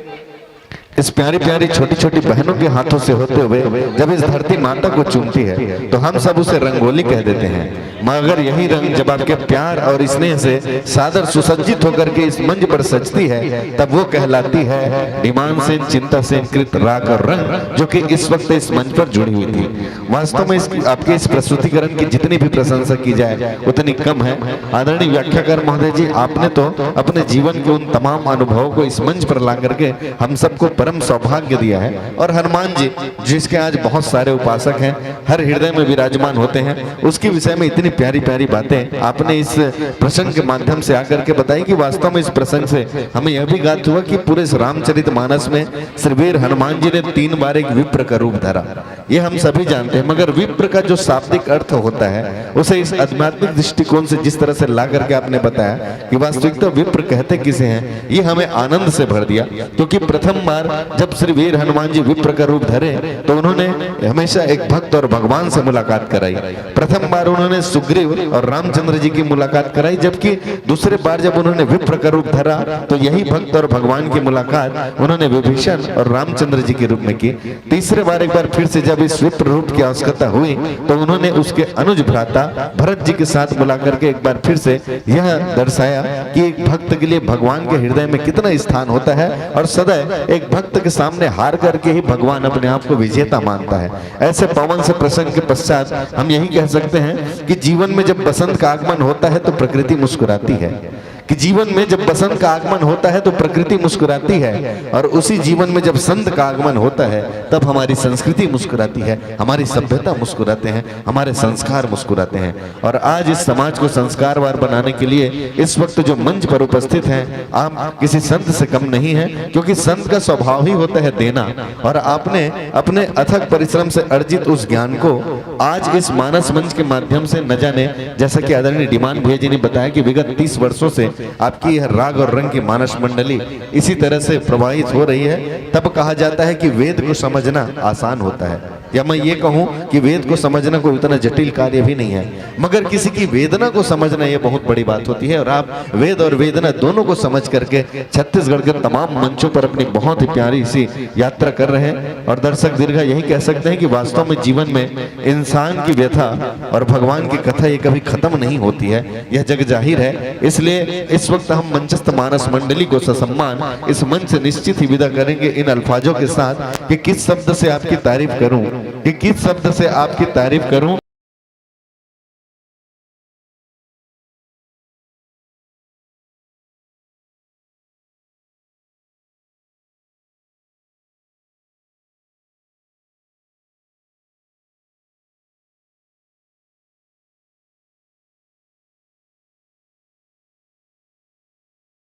इस प्यारी प्यारी छोटी छोटी बहनों के हाथों से होते हुए जब इस धरती माता को चूमती है, तो हम सब उसे रंगोली कह देते हैं। मगर यही रंग जब आपके प्यार और स्नेह से सादर सुसज्जित होकर के इस मंच पर सजती है, तब वो कहलाती है डिमांड सेन चिंता सेन कृत राग और रंग, जो कि इस वक्त इस मंच पर जुड़ी हुई थी। वास्तव में इस, आपके इस प्रस्तुतिकरण की जितनी भी प्रशंसा की जाए, उतनी कम है। आदरणीय व्याख्याकार महोदय जी, आपने तो अपने जीवन के उन तमाम अनुभवों को इस मंच पर ला करके हम सबको परम सौभाग्य दिया है। और हनुमान जी, जिसके आज बहुत सारे उपासक हैं, हर हृदय में विराजमान होते हैं, उसके विषय में इतनी प्यारी प्यारी बातें आपने इस प्रसंग के माध्यम से आकर के बताई कि वास्तव में इस प्रसंग से हमें यह भी ज्ञात हुआ कि पूरे इस रामचरित मानस में श्री वीर हनुमान जी ने तीन बार एक विप्र का रूप धरा। ये हम सभी जानते हैं, मगर विप्र का जो शाब्दिक अर्थ होता है, उसे इस आध्यात्मिक दृष्टिकोण से जिस तरह से ला करके आपने बताया कि वास्तविकता विप्र कहते किसे हैं, ये हमें आनंद से भर दिया। क्योंकि प्रथम बार जब श्री वीर हनुमान जी विप्र का रूप धरे, तो उन्होंने हमेशा एक भक्त और भगवान से मुलाकात कराई। प्रथम बार उन्होंने सुग्रीव और रामचंद्र जी की मुलाकात कराई, जबकि दूसरे बार जब उन्होंने विप्र का रूप धरा, तो यही भक्त और भगवान की मुलाकात उन्होंने विभीषण और रामचंद्र जी के रूप में की। तीसरे बार एक बार फिर से जब इस विप्र रूप की आवश्यकता हुई, तो उन्होंने उसके अनुज भ्राता भरत जी के साथ मुलाकात करके एक बार फिर से यह दर्शाया कि एक भक्त के लिए भगवान के हृदय में कितना स्थान होता है और सदैव एक भक्त के सामने हार करके ही भगवान अपने आप को विजेता मानता है। ऐसे पावन से प्रसंग के पश्चात हम यही कह सकते हैं कि जीवन में जब बसंत का आगमन होता है, तो प्रकृति मुस्कुराती है। कि जीवन में जब बसंत का आगमन होता है, तो प्रकृति मुस्कुराती है, और उसी जीवन में जब संत का आगमन होता है, तब हमारी संस्कृति मुस्कुराती है, हमारी सभ्यता मुस्कुराते हैं, हमारे संस्कार मुस्कुराते हैं। और आज इस समाज को संस्कारवार बनाने के लिए इस वक्त जो मंच पर उपस्थित हैं, आप किसी संत से कम नहीं हैं, क्योंकि संत का स्वभाव ही होता है देना। और आपने अपने अथक परिश्रम से अर्जित उस ज्ञान को आज इस मानस मंच के माध्यम से, न जाने, जैसा कि आदरणीय डिमांड भैया जी ने बताया कि विगत तीस वर्षों से आपकी यह राग और रंग की मानस मंडली इसी तरह से प्रवाहित हो रही है, तब कहा जाता है कि वेद को समझना आसान होता है, या मैं ये कहूं कि वेद को समझना कोई उतना जटिल कार्य भी नहीं है, मगर किसी की वेदना को समझना, ये बहुत बड़ी बात होती है। और आप वेद और वेदना दोनों को समझ करके छत्तीसगढ़ के तमाम मंचों पर अपनी बहुत ही प्यारी सी यात्रा कर रहे हैं। और दर्शक दीर्घा यही कह सकते हैं कि वास्तव में जीवन में इंसान की व्यथा और भगवान की कथा, ये कभी खत्म नहीं होती है, यह जग जाहिर है। इसलिए इस वक्त हम मंचस्थ मानस मंडली को ससम्मान इस मंच से निश्चित ही विदा करेंगे इन अल्फाजों के साथ कि किस शब्द से आपकी तारीफ करूं, कि किस शब्द से आपकी तारीफ करूं।